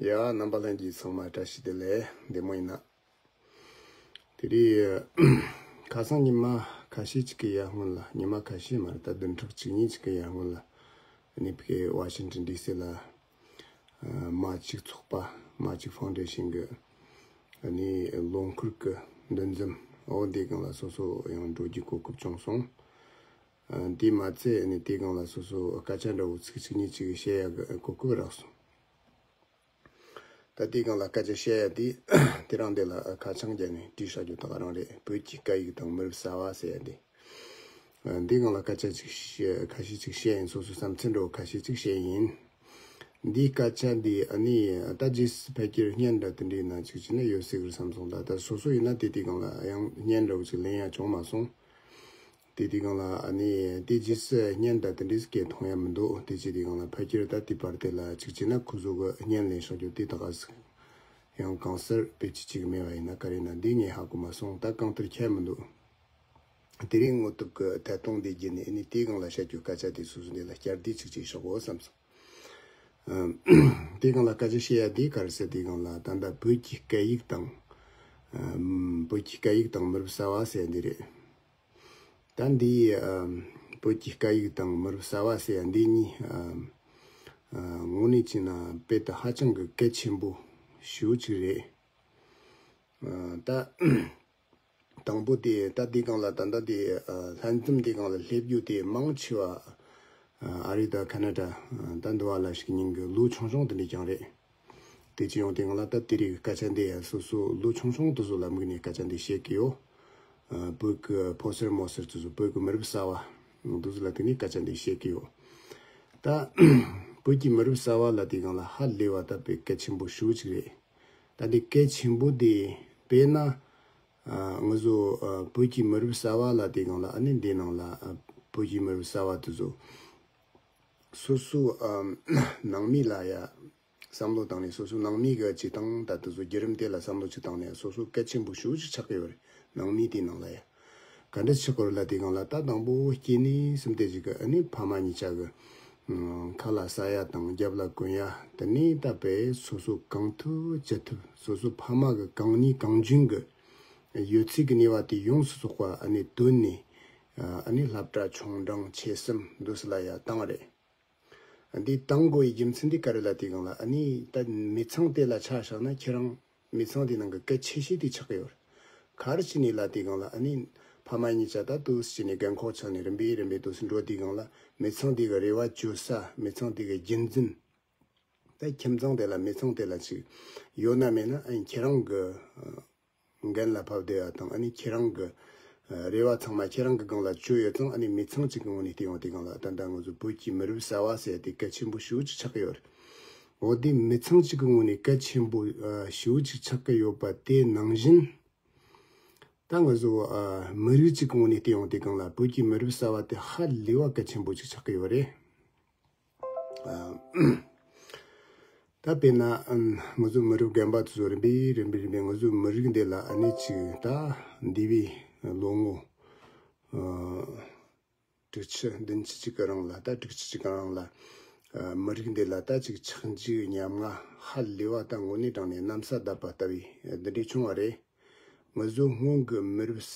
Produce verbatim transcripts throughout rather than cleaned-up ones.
ཡ། རྣམ་པ་ལྷན་རྒྱས་ཚང་མ་བཀྲ་ཤིས་བདེ་ལེགས། བདེ་མོ་ཡིན་ན། དེ་རིང་ཁ་སང་ཉི་མ་ཁ་ཤས་ཅིག་གི་ཡར་སྔོན་ལ། ཉི་མ་ཁ་ཤས་མ་རེད། ད་བདུན་ཕྲག་གཅིག་གཉིས་ཅིག་གི་ཡར་སྔོན་ལ། ཨ་ནི་ཕ་གི་ཝ་ཤིང་ཊོན་ཌི་སི་ལ་མ་གཅིག་ཚོགས་པ། མ་གཅིག་ཕའུན་ཌེ་ཤིན་གི་ཨ་ནི་ལོ་འཁོར་གི་འདུ་འཛོམས། འོ་འདིའི་སྒང་ལ་སོ་སོ་ཡང་འགྲོ་རྒྱུའི་གོ་སྐབས་བྱུང་སོང་། ཨ། དེ་མ་ཚད་ཨ་ནི་དེའི་སྒང་ལ་སོ་སོ་སྐད་ཆ་འདྲ་བོ་ཚིག་གཅིག་གཉིས་ཅིག་བཤད་ཡག་གི་གོ་སྐབས་རག་སོང་། ད་དེའི་སྒང་ལ་སྐད་ཆ་བཤད་ཡ་དེ། དེ་རང་དེ་ལ་ཁ་བྱང་བརྒྱབ་ནས་བྲིས་བཞག་རྒྱུ་དག་རང་རེད། བོད་ཀྱི་སྐད་ཡིག་དང་མི་རབས་གསར་བ་ཟེར་ཡ་དེ། ཨ། འདིའི་སྒང་ལ་སྐད་ཆ་ཅིག་བཤད། ཁ་ཤས་ཅིག་བཤད་ཡིན། སོ་སོའི་བསམ་ཚུལ་འདྲ་བོ་ཁ་ཤས་ཅིག་བཤད་ཡིན། འདིའི་སྐད་ཆ་འདི་ཨ་ནི་ད་རྗེས་སུ་ཕལ་ཆེར་བརྙན་འདྲ་དེ་འདྲའི་ནང་ཅིག་བྱས་ན་ཡོད་སྲིད་ཀྱི་རེད་བསམ་སོང་། ད་ད་སོ་སོ་ཡིན་ན་དེ་དེའི་སྒང་ལ་ཡང་བརྙན་འདྲ་བོ་ཅིག་ལེན་ཡ་བྱུང་མ་སོང་། དེ་དེའི་སྒང་ལ་ཨ་ནི་དེ་རྗེས་སུ་བརྙན་དང་དེ་འདྲའི་སྐད་མཐོང་ཡ་མི་འདུག་དེ་བྱས་དེའི་སྒང་ལ་ཕལ་ཆེར་ད་དེ་བར་དེ་ལ་ཅིག་བྱས་ན་ཁོ་ཚོ་གི་བརྙན་ལེན་བཞག་རྒྱུ་དེ་ད་ག་ཟིག་ཡང་གང་སར་དཔེ་ཆ་ཅིག་མེད་པ་ཡིན་ན་ག་རེ་ན་འདི་ངས་ཧ་གོ་མ་སོང་། ད་གང་ལྟར་ཁྱད་མི་འདུག་དེ་རིང་དངོས་ཐོག་གི་ཐད་གཏོང་འདི་བརྒྱུད་ནས་ཨ་ནི་དེའི་སྒང་ལ་བཤད་རྒྱུ་སྐད་ཆ་དེ་སོ་སོ་འདི་ལ་བསྐྱར་ཟློས་ཅིག་ཅིག་ཞོག་གོ་བསམ་སོང་། ཨ། དེའི་སྒང་ལ་སྐད་ཆ་བཤད་ཡ་དེ་ག་རེ་ཟེར། དེའི་སྒང་ལ་ད་ལྟ་བོད་ཀྱི་སྐད་ཡིག་དང་། ཨ། བོད་ཀྱི་སྐད་ཡིག་དང་མི་རབས་གསར་བ་ཟེར་ཡ་འདི་རེད། ད་འདི་ཨ་བོད་ཀྱི་སྐད་ཡིག་དང་མི་རབས་གསར་བ་ཟེར་ཡ་འདི་གཉིས་ཨ་ཨ་དངོས་གནས་བྱས་ན་དཔེ་ད་ཧ་ཅང་གི་གལ་ཆེན་པོ་ཞེ་པོ་ཅིག་རེད། ཨ། ད་དང་པོ་དེ་ད་འདི་སྒང་ལ་ད་ལྟ་དེ་ཨ་ལྷན་འཛོམས་འདི་སྒང་ལ་སླེབས་རྒྱུ་དེ་མང་ཆེ་བ་ཨ་ཨ་རི་དང་ཁ་ན་ཌ། ཨ། ད་འདི་བ་ལ་ཞིག་ཉིན་གི་ལོ་ཆུང་ཆུང་དེ་འདྲ་རྐྱང་རེད། དེ་ཅི་ཡོང་དེ་སྒང་ལ་ད་དེ་རིགས་སྐད་ཆ་འདི་ཡ་སོ་སོ་ལོ་ཆུང་ཆུང་དེ་ཚོ་ལ་དམིགས་ནས་སྐད་ཆ་འདི་བཤད་ཀྱི་ཡོད། ཨ། བོད་ཀྱི་ཕོ་གསར་མོ་གསར་དེ་ཚོ། བོད་ཀྱི་མི་རབས་གསར་བ་དེ་ཚོ་ལ་དེ་ནས་སྐད་ཆ་འདི་བཤད་ཀྱི་ཡོད། ད་བོད་ཀྱི་མི་རབས་གསར་བ་ལ་དེ་སྒང་ལ་ཧ་ལས་པ་ད་དཔེ་གལ་ཆེན་པོ་ཞེ་པོ་ཅིག་རེད། ད་འདི་གལ་ཆེན་པོ་དེ་དཔེར་ན། ཨ། ང་ཚོ་ཨ་བོད་ཀྱི་མི་རབས་གསར་བ་ལ་དེ་སྒང་ལ་ཨ་ནི་འདི་ནང་ལ་ཨ་བོད་ཀྱི་མི་རབས་གསར་བ་དེ་ཚོ་སོ་སོ་ཨ་ནང་མི་ལ་ཡ་བསམ་བློ་བཏང་ནས། སོ་སོ་ནང་མི་གི་བྱེད་སྟངས་ད་དེ་ཚོ་བརྒྱུད་རིམ་དེ་ལ་བསམ་བློ་ཅིག་བཏང་ནས་སོ་སོ་གལ་ཆེན་པོ་ཞེ་པོ་ཅིག་ཆགས་ཀྱི་ཡོད་རེད། ནང་མི་དེ་ནང་ལ་ཡ། ག་འདྲ་ཆགས་ཀྱི་ཡོད་རེད་ལབ་དུས་སྒང་ལ། ད་དང་པོ་སྐྱེས་ནས་སུམ་སྟེ་ཅིག་གི་ཨ་ནི་ཕ་མ་གཉིས་ཆ་གི་ཨ་ཁ་ལག་ཟ་ཡ་དང་རྒྱབ་ལ་གོན་ཡ། དེ་ནས་ད་དཔེ་སོ་སོ་གང་ཐུབ་ཅི་ཐུབ་སོ་སོ་ཕ་མ་གི་གང་ནུས་གང་འཇོན་གི་ཡོད་ཚད་ཀྱི་ནུས་པ་དེ་ཡོངས་སུ་རྫོགས་པ་ཨ་ནི་བཏོན་ནས། ཨ་ནི་སློབ་གྲྭ་ཆུང་འབྲིང་ཆེ་གསུམ་འདི་ཚོ་ལ་ཡ་བཏང་བ་རེད། འདི་བཏང་དགོས་པའི་རྒྱུ་མཚན་འདི་ག་རེ་ལབ་དུས་སྒང་ལ། ཨ་ནི་ད་མི་ཚང་དེ་ལ་ཆ་བཞག་ན་ཁྱེད་རང་མི་ཚང་དེ་ནང་གི་གལ་ཆེ་ཤོས་དེ་ཆགས་ཀྱི་ཡོད་རེད། ག་རེ་བྱས་ནས་ལབ་དུས་སྒང་ལ། ཨ་ནི་ཕ་མ་གཉིས་ཆ་ད་འདུག་སེ་བྱས་ནས་རྒན་འཁོགས་ཆགས་ནས་རིམ་པས་རིམ་པས་འདུག་སེ་འགྲོ་དུས་སྒང་ལ། མི་ཚང་དེ་གི་རེ་བ་བཅོལ་ས། མི་ཚང་དེ་གི་རྒྱུན་འཛིན། ད་ཁྱིམ་ཚང་དེ་ལ་མི་ཚང་དེ་ལ་ཅིག་ཡོད་ན་མེད་ན། ཨ་ནི་ཁྱེད་རང་གི་འགན་ལ་ཕབ་བསྡད་ཡ་དང་། ཨ་ནི་ཁྱེད་རང་གི་རེ་བ་ཚང་མ་ཁྱེད་རང་གི་སྒང་ལ་བཅོལ་ཡོད་ཙང་། ཨ་ནི་མི་ཚང་གཅིག་གི་ངོས་ནས་བལྟས་ཡོང་དུས་སྒང་ལ། ད་ལྟ་ང་ཚོ་བོད་ཀྱི་མི་རབས་གསར་བ་ཟེར་ཡ་དེ་གལ་ཆེན་པོ་ཞེ་པོ་ཅིག་ཆགས་ཀྱི་ཡོད་རེད། འོ་དེ་མི་ཚང་གཅིག་གི་ངོས་ནས་གལ་ཆེན་པོ་ཞེ་པོ་ཅིག་ཆགས་ཀྱི་ཡོད་པ་དེ་ནང་བཞིན། ད་ང་ཚོ་ཨ་མི་རིགས་གཅིག་གི་ངོས་ནས་བལྟས་ཡོང་དུས་སྒང་ལ། བོད་ཀྱི་མི་རབས་གསར་བ་དེ་ཧ་ལས་པ་གལ་ཆེན་པོ་ཅིག་ཆགས་ཀྱི་ཡོད་རེད། ཨ། ད་དཔེར་ན་ཨ་ང་ཚོ་མི་རབས་རྒན་པ་དེ་ཚོ་རིམ་པས་རིམ་པས་རིམ་པས་ང་ཚོའི་མི་རིགས་འདི་ལ་ཨ་ནི་ཅིག་ད་འདས་པའི་ལོ་ངོ་ཨ་དྲུག་ཅུ་བདུན་ཅུ་ཅིག་གི་རིང་ལ། ད་དྲུག་ཅུ་ཅིག་གི་རིང་ལ་ཨ་མི་རིགས་འདི་ལ་ད་ཅིག་ཆག་འཇིག་ཉམ་ང་ཧ་ལས་པ་ད་དངོས་གནས་དྲང་གནས་གནམ་ས་བརྡབས་པ་ལྟ་བུའི་འདི་འདྲ་བྱུང་བ་རེད། ང་ཚོ་སྔོན་གྱི་མི་རབས་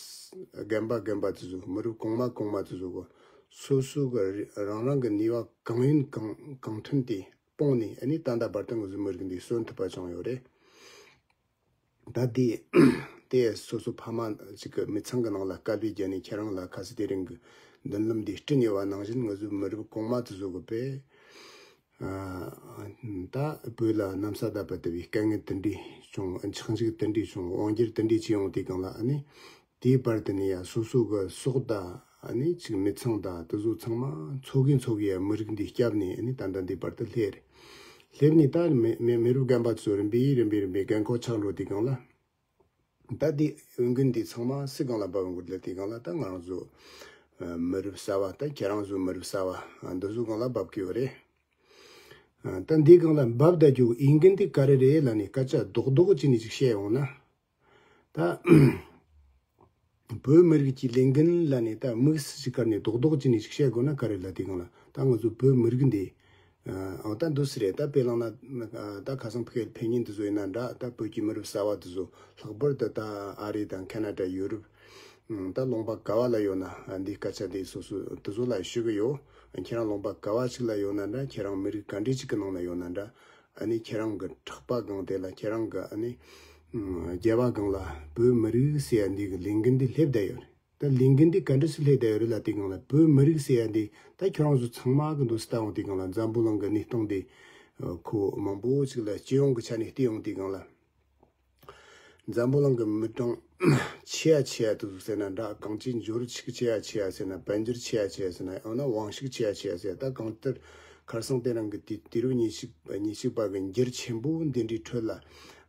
རྒན་པ་རྒན་པ་དེ་ཚོ། མི་རབས་གོང་མ་གོང་མ་དེ་ཚོ་གི་སོ་སོ་གི་རང་རང་གི་ནུས་པ་གང་ཡིན་གང་གང་ཐོན་དེ་སྤུངས་ནས། ཨ་ནི་ད་ལྟ་བར་དུ་ང་ཚོའི་མི་རིགས་འདི་གསོན་ཐུབ་པ་བྱུང་ཡོད་རེད། ད་དེ་དེ་སོ་སོ་ཕ་མ་ཅིག་གི་མི་ཚང་གི་ནང་ལ་སྐད་འབོད་བརྒྱབ་ནས་ཁྱེད་རང་ལ་ཁ་སང་དེ་རིང་གི་མདུན་ལམ་འདི་བསྐྲུན་ཡོད་པ་ནང་བཞིན། ང་ཚོའི་མི་རབས་གོང་མ་དེ་ཚོ་གི་དཔེ་ཨ་ད་བོད་ལ་གནམ་ས་བརྡབས་པ་ལྟ་བུའི་དཀའ་ངལ་དེ་འདྲ་བྱུང་། ཆག་འཇིག་དེ་འདྲ་བྱུང་། དབང་སྒྱུར་དེ་འདྲ་བྱས་ཡོང་དུས་སྒང་ལ། ཨ་ནི་དེའི་བར་དུ་ནས་ཡ་སོ་སོ་གི་སྲོག་དང་། ཨ་ནི་ཅིག་མི་ཚང་དང་དེ་ཚོ་ཚང་མ་འཚོ་གི་འཚོ་གི་ཡ་མི་རིགས་འདི་བསྐྱབས་ནས། ཨ་ནི་ད་ལྟ་འདིའི་བར་དུ་སླེབས་རེད། སླེབས་ནས་ད་མི་མི་མི་རབས་རྒན་པ་ཚོ་རིམ་པས་རིམ་པས་རིམ་པས་རྒན་འཁོགས་ཆགས་འགྲོ་དུས་སྒང་ལ། ད་དེ་འོས་འགན་དེ་ཚང་མ་སུའི་སྒང་ལ་འབབ་ཡོང་གི་རེད་ལབ་དུས་སྒང་ལ། ད་ང་རང་ཚོ་ཨ་མི་རབས་གསར་བ། ད་ཁྱེད་རང་ཚོ་མི་རབས་གསར་བ་ཨ་འདི་ཚོའི་སྒང་ལ་འབབ་ཀྱི་ཡོད་རེད། ཨ་ད་འདིའི་སྒང་ལ་འབབ་བསྡད་རྒྱུ་འོས་འགན་དེ་ག་རེ་རེད་ལབ་ནས་སྐད་ཆ་རྡོག་རྡོག་ཅིག་ནས་ཅིག་བཤད་ཡོང་ན། ད་བོད་མི་རིགས་ཀྱི་ལས་འགན་ལབ་ནས་ད་དམིགས་སུ་ཅིག་བཀར་ནས་རྡོག་རྡོག་ཅིག་ནས་ཅིག་བཤད་དགོས་ན་ག་རེ་ལབ་དུས་སྒང་ལ། ད་ང་ཚོ་བོད་མི་རིགས་འདི་ ཨ་ད་འདུག་སེ་རེད། ད་དཔེ་བླངས་ན་ད་ཁ་སང་ཕ་གིར་ཕེབས་མཁན་དེ་ཚོ་ཡིན་ན་འདྲ། ད་བོད་ཀྱི་མི་རབས་གསར་པ་དེ་ཚོ་ལྷག་པར་དུ་ད་ཨ་རི་དང་ཁ་ན་ཌ། ཡུ་རོབ། ད་ལུང་པ་ག་བ་ལ་ཡོད་ན་འདི་སྐད་ཆ་དེ་སོ་སོ་དེ་ཚོ་ལ་ཞུ་གི་ཡོད། ཁྱེད་རང་ལུང་པ་ག་བ་ཞིག་ལ་ཡོད་ན་འདྲ། ཁྱེད་རང་མི་རིགས་ག་འདྲ་ཞིག་གི་ནང་ལ་ཡོད་ན་འདྲ། ཨ་ནི་ཁྱེད་རང་གི་ཕྲག་པ་སྒང་དེ་ལ་ཁྱེད་རང་གི་ཨ་ནི་རྒྱབ་བ་སྒང་ལ་བོད་མི་རིགས་ཟེར་ཡ་འདི་གི་ལས་འགན་འདི་སླེབས་བསྡད་ཡོད་རེད། ད་ལས་འགན་འདི་ག་འདྲ་སེ་སླེབས་བསྡད་ཡོད་རེད་ལབ་དུས་སྒང་ལ། བོད་མི་རིགས་ཟེར་ཡ་འདི་ད་ཁྱེད་རང་ཚོ་ཚང་མ་གི་འདུག་སེ་ལྟ་འོང་དུས་སྒང་ལ། འཛམ་བུ་གླིང་གི་གནས་སྟངས་འདི་ཁོ་མང་པོ་ཅིག་ལ་སྤྱི་ཡོངས་ཀྱི་ཆ་ནས་བལྟས་ཡོང་དུས་སྒང་ལ། འཛམ་བུ་གླིང་གི་མི་གྲངས་ཆེ་ཡ་ཆེ་ཡ་དེ་ཚོ་ཟེར་ན་འདྲ། གང་ཅི་འབྱོར་ཕྱུག་ཆེ་ཡ་ཆེ་ཡ་ཟེར་ན། དཔལ་འབྱོར་ཆེ་ཡ་ཆེ་ཡ་ཟེར་ན། ཡང་ན་དབང་ཤུགས་ཆེ་ཡ་ཆེ་ཡ་ཟེར་ན། ད་གང་ལྟར་ཁར་སང་དེ་རིང་གི་དུས་དུས་རབས་ཉེར་གཅིག་ཉེར་གཅིག་པ་གི་འགྱུར་ཆེན་པོ་འདི་འདྲའི་ཁྲོད་ལ།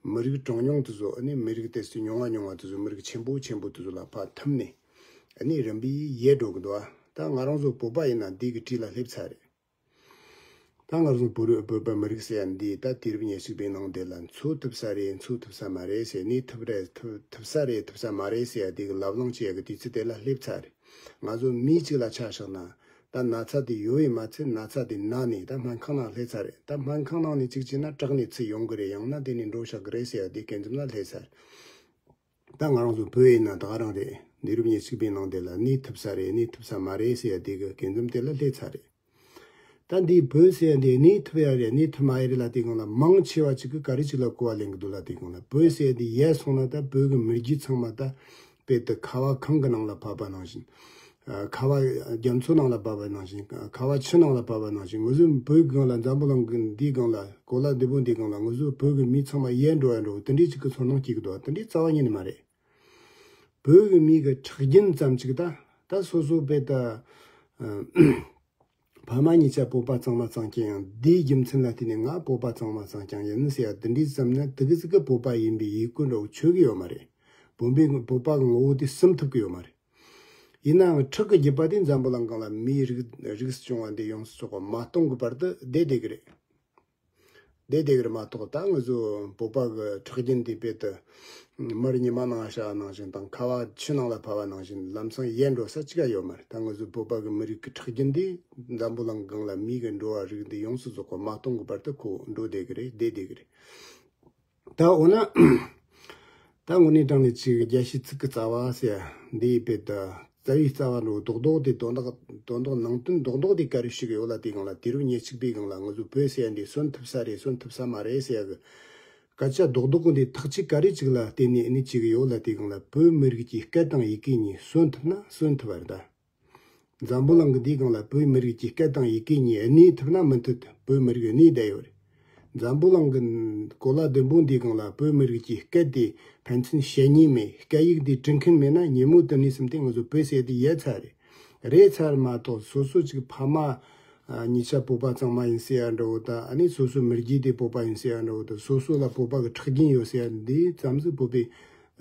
མི་རིགས་གྲངས་ཉུང་དེ་ཚོ། ཨ་ནི་མི་རིགས་དེ་ཚོ་ཉུང་བ་ཉུང་བ་དེ་ཚོ། མི་རིགས་ཆེན་པོ་ཆེན་པོ་དེ་ཚོ་ལ་ཕར་ཐིམ་ནས། ཨ་ནི་རིམ་པས་ཡལ་འགྲོ་གི་འདུག་ཨ། ད་ང་རང་ཚོ་བོད་པ་ཡིན་ན་འདི་གི་གྲས་ལ་སླེབས་ཚར་རེད། ད་ང་ཚོ་བོད་རིགས་བོད་པ་མི་རིགས་ཟེར་ཡ་འདི་ད་དུས་རབས་ཉེར་གཅིག་པའི་ནང་དེ་ལ་འཚོ་ཐུབ་ས་རེད། འཚོ་ཐུབ་ས་མ་རེད་ཟེར། གནས་ཐུབ་རེད། ཐུབ་ཐུབ་ས་རེད། ཐུབ་ས་མ་རེད་ཟེར་ཡ་དེ་གི་ལབ་གླེང་བྱེད་ཡ་གི་དུས་ཚོད་དེ་ལ་སླེབས་ཚར་རེད། ང་ཚོ་མི་གཅིག་ལ་ཆ་བཞག་ན། ད་ན་ཚ་དེ་ཡོད་པས་མ་ཚད། ན་ཚ་དེ་ན་ནས་ད་སྨན་ཁང་ནང་སླེབས་ཚར་རེད། ད་སྨན་ཁང་ནང་ནས་གཅིག་བྱས་ན་དྲག་ནས་ཚུར་ཡོང་གི་རེད། ཡང་ན་དེ་ནས་འགྲོ་བཞག་གི་རེད་ཟེར་ཡ་དེ་སྐས་འཛེམ་ལ་སླེབས་ཚར། ད་ང་རང་ཚོ་བོད་ཡིན་ན་ད་ག་རང་རེད། དུས་རབས་ཉེར་གཅིག་པའི་ནང་དེ་ལ་གནས་ཐུབ་ས་རེད། གནས་ཐུབ་ས་མ་རེད་ཟེར་ཡ་དེ་གི་སྐས་འཛེམ་དེ་ལ་སླེབས་ཚར་རེད། ད་འདི་བོད་ཟེར་ཡ་འདི་གནས་ཐུབ་ཡ་རེད། གནས་ཐུབ་མ་ཡ་རེད་ལབ་དུས་སྒང་ལ། མང་ཆེ་བ་ཅིག་གིས་ག་རེ་ཅིག་ལ་གོ་བ་ལེན་གི་འདུག་ལབ་དུས་སྒང་ལ། བོད་ཟེར་ཡ་འདི་ཡལ་སོང་ན་ད་བོད་གི་མི་རྒྱུད་ཚང་མ་ད་དཔེ་དེ་ཁ་བ་གངས་གི་ནང་ལ་བབས་པ་ནང་བཞིན། ཨ་ཁ་བ་རྒྱ་མཚོ་ནང་ལ་བབས་པ་ནང་བཞིན། ཁ་བ་ཆུ་ནང་ལ་བབས་པ་ནང་བཞིན། ང་ཚོ་བོད་གི་སྒང་ལ། འཛམ་བུ་གླིང་གི་འདིའི་སྒང་ལ། གོ་ལ་ལྡེ་བོ་འདིའི་སྒང་ལ་ང་ཚོ་བོད་གི་མི་ཚང་མ་ཡལ་འགྲོ་ཡ་འདྲ་བོ་དེ་འདྲའི་ཅིག་གི་ཚོར་སྣང་སྐྱེ་གི་འདུག་བ། དེ་འདྲའི་རྩ་བ་ཉིད་ནས་མ་རེད། བོད་གི་མི་གི་ཁྲག་རྒྱུན་ཙམ་ཅིག་ད་ད་སོ་སོ་དཔེ་ད། ཨ་ཕ་མ་གཉིས་ཆ་བོད་པ་གཙང་མ་གཙང་རྐྱང་ཡིན། འདིའི་རྒྱུ་མཚན་ལ་བརྟེན་ནས་ང་བོད་པ་གཙང་མ་གཙང་རྐྱང་ཡིན་ཟེར་ཡ་དེ་འདྲའི་བསམ་ན། དེ་གི་ཟིག་གི་བོད་པ་ཡིན་པའི་ཡིད་སྐུ་འདྲ་བོ་ཆོད་གི་ཡོད་མ་རེད། བོད་པའི་བོད་པ་གི་ངོ་བོ་དེ་སིམ་ཐུབ་གི་ཡོད་མ་རེད། ཡིན་ནའང་ཁྲག་གི་རྒྱུད་པ་དེ་འཛམ་བུ་གླིང་སྒང་ལ་མིའི་རིགས་རིགས་སུ་བྱུང་བ་འདི་ཡོངས་སུ་རྫོགས་པ་མ་སྟོང་གི་བར་དུ་བསྡད་བསྡད་གི་རེད། བསྡད་བསྡད་གི་རེད་མ་གཏོགས། ད་ང་ཚོ་བོད་པ་གི་ཁྲག་རྒྱུན་འདི་དཔེ་དེ་མར་ཉི་མ་ནང་བཞག་ནང་བཞིན་དང་། ཁ་བ་ཆུ་ནང་ལ་བབས་པ་ནང་བཞིན་ལམ་སང་ཡལ་འགྲོ་ས་གཅིག་ཡོད་མ་རེད། ད་ང་ཚོ་བོད་པ་གི་མི་རིགས་གི་ཁྲག་རྒྱུན་འདི་འཛམ་བུ་གླིང་སྒང་ལ་མིའི་གི་འགྲོ་བ་རིགས་འདི་ཡོངས་སུ་རྫོགས་པ་མ་སྟོང་གི་བར་དུ་ཁོ་འགྲོ་བསྡད་གི་རེད། བསྡད་བསྡད་གི་རེད། ད་འོ་ན། ད་དངོས་གནས་དྲང་གནས་ཅིག་རྒྱལ་སྤྱིའི་ཚིག་གི་རྩ་བ་ཟེར་ཡ་འདི་དཔེ་ད་རྩ་བའི་རྩ་བ་འགྲོ་རྡོག་རྡོག་དེ། དོན་དག་དོན་དག་ནང་དོན་རྡོག་རྡོག་དེ་ག་རེ་ཞིག་ཡོད་ལབ་དུས་སྒང་ལ། དུས་རབས་ཉེར་གཅིག་པའི་སྒང་ལ་ང་ཚོ་བོད་ཟེར་ཡ་འདི་གསོན་ཐུབ་ས་རེད། གསོན་ཐུབ་ས་མ་རེད་ཟེར་ཡ་གི་སྐད་ཆ་རྡོག་རྡོག་འདི་ཐག་གཅིག་ག་རེ་ཅིག་ལ་བརྟེན་ནས་ཨ་ནི་བྱེད་གི་ཡོད་ལབ་དུས་སྒང་ལ། བོད་མི་རིགས་ཀྱི་སྐད་དང་ཡི་གེ་གཉིས་གསོན་ཐུབ་ན་གསོན་ཐུབ་པ་རེད་ད། འཛམ་བུ་གླིང་གི་འདིའི་སྒང་ལ་བོད་མི་རིགས་ཀྱི་སྐད་དང་ཡི་གེ་གཉིས་གནས་ཐུབ་ན་མུ་མཐུད་བོད་མི་རིགས་གནས་བསྡད་ཡོད་རེད། འཛམ་བུ་གླིང་གི་གོ་ལ་ལྡེ་མོ་འདིའི་སྒང་ལ་བོད་མི་རིགས་ཀྱི་སྐད་དེ་ཕན་ཚུན་བཤད་མཁན་མེད། སྐད་ཡིག་འདི་འབྲི་མཁན་མེད་ན། ཉིན་མོ་དེ་ནས་བཟུང་སྟེ་ང་ཚོ་བོད་ཟེར་དེ་ཡལ་ཚར་རེད། རེད་ཚར་མ་གཏོགས། སོ་སོ་ཅིག་ཕ་མ་ཨ་གཉིས་ཆ་བོད་པ་གཙང་མ་ཡིན་ཟེར་ཡ་འདྲ་བོ་དང་། ཨ་ནི་སོ་སོའི་མི་རྒྱུད་དེ་བོད་པ་ཡིན་ཟེར་ཡ་འདྲ་བོ་དང་། སོ་སོ་ལ་བོད་པ་གི་ཁྲག་རྒྱུན་ཡོད་ཟེར་ཡ་འདི་ཙམ་ཟིག་བོད་པའི་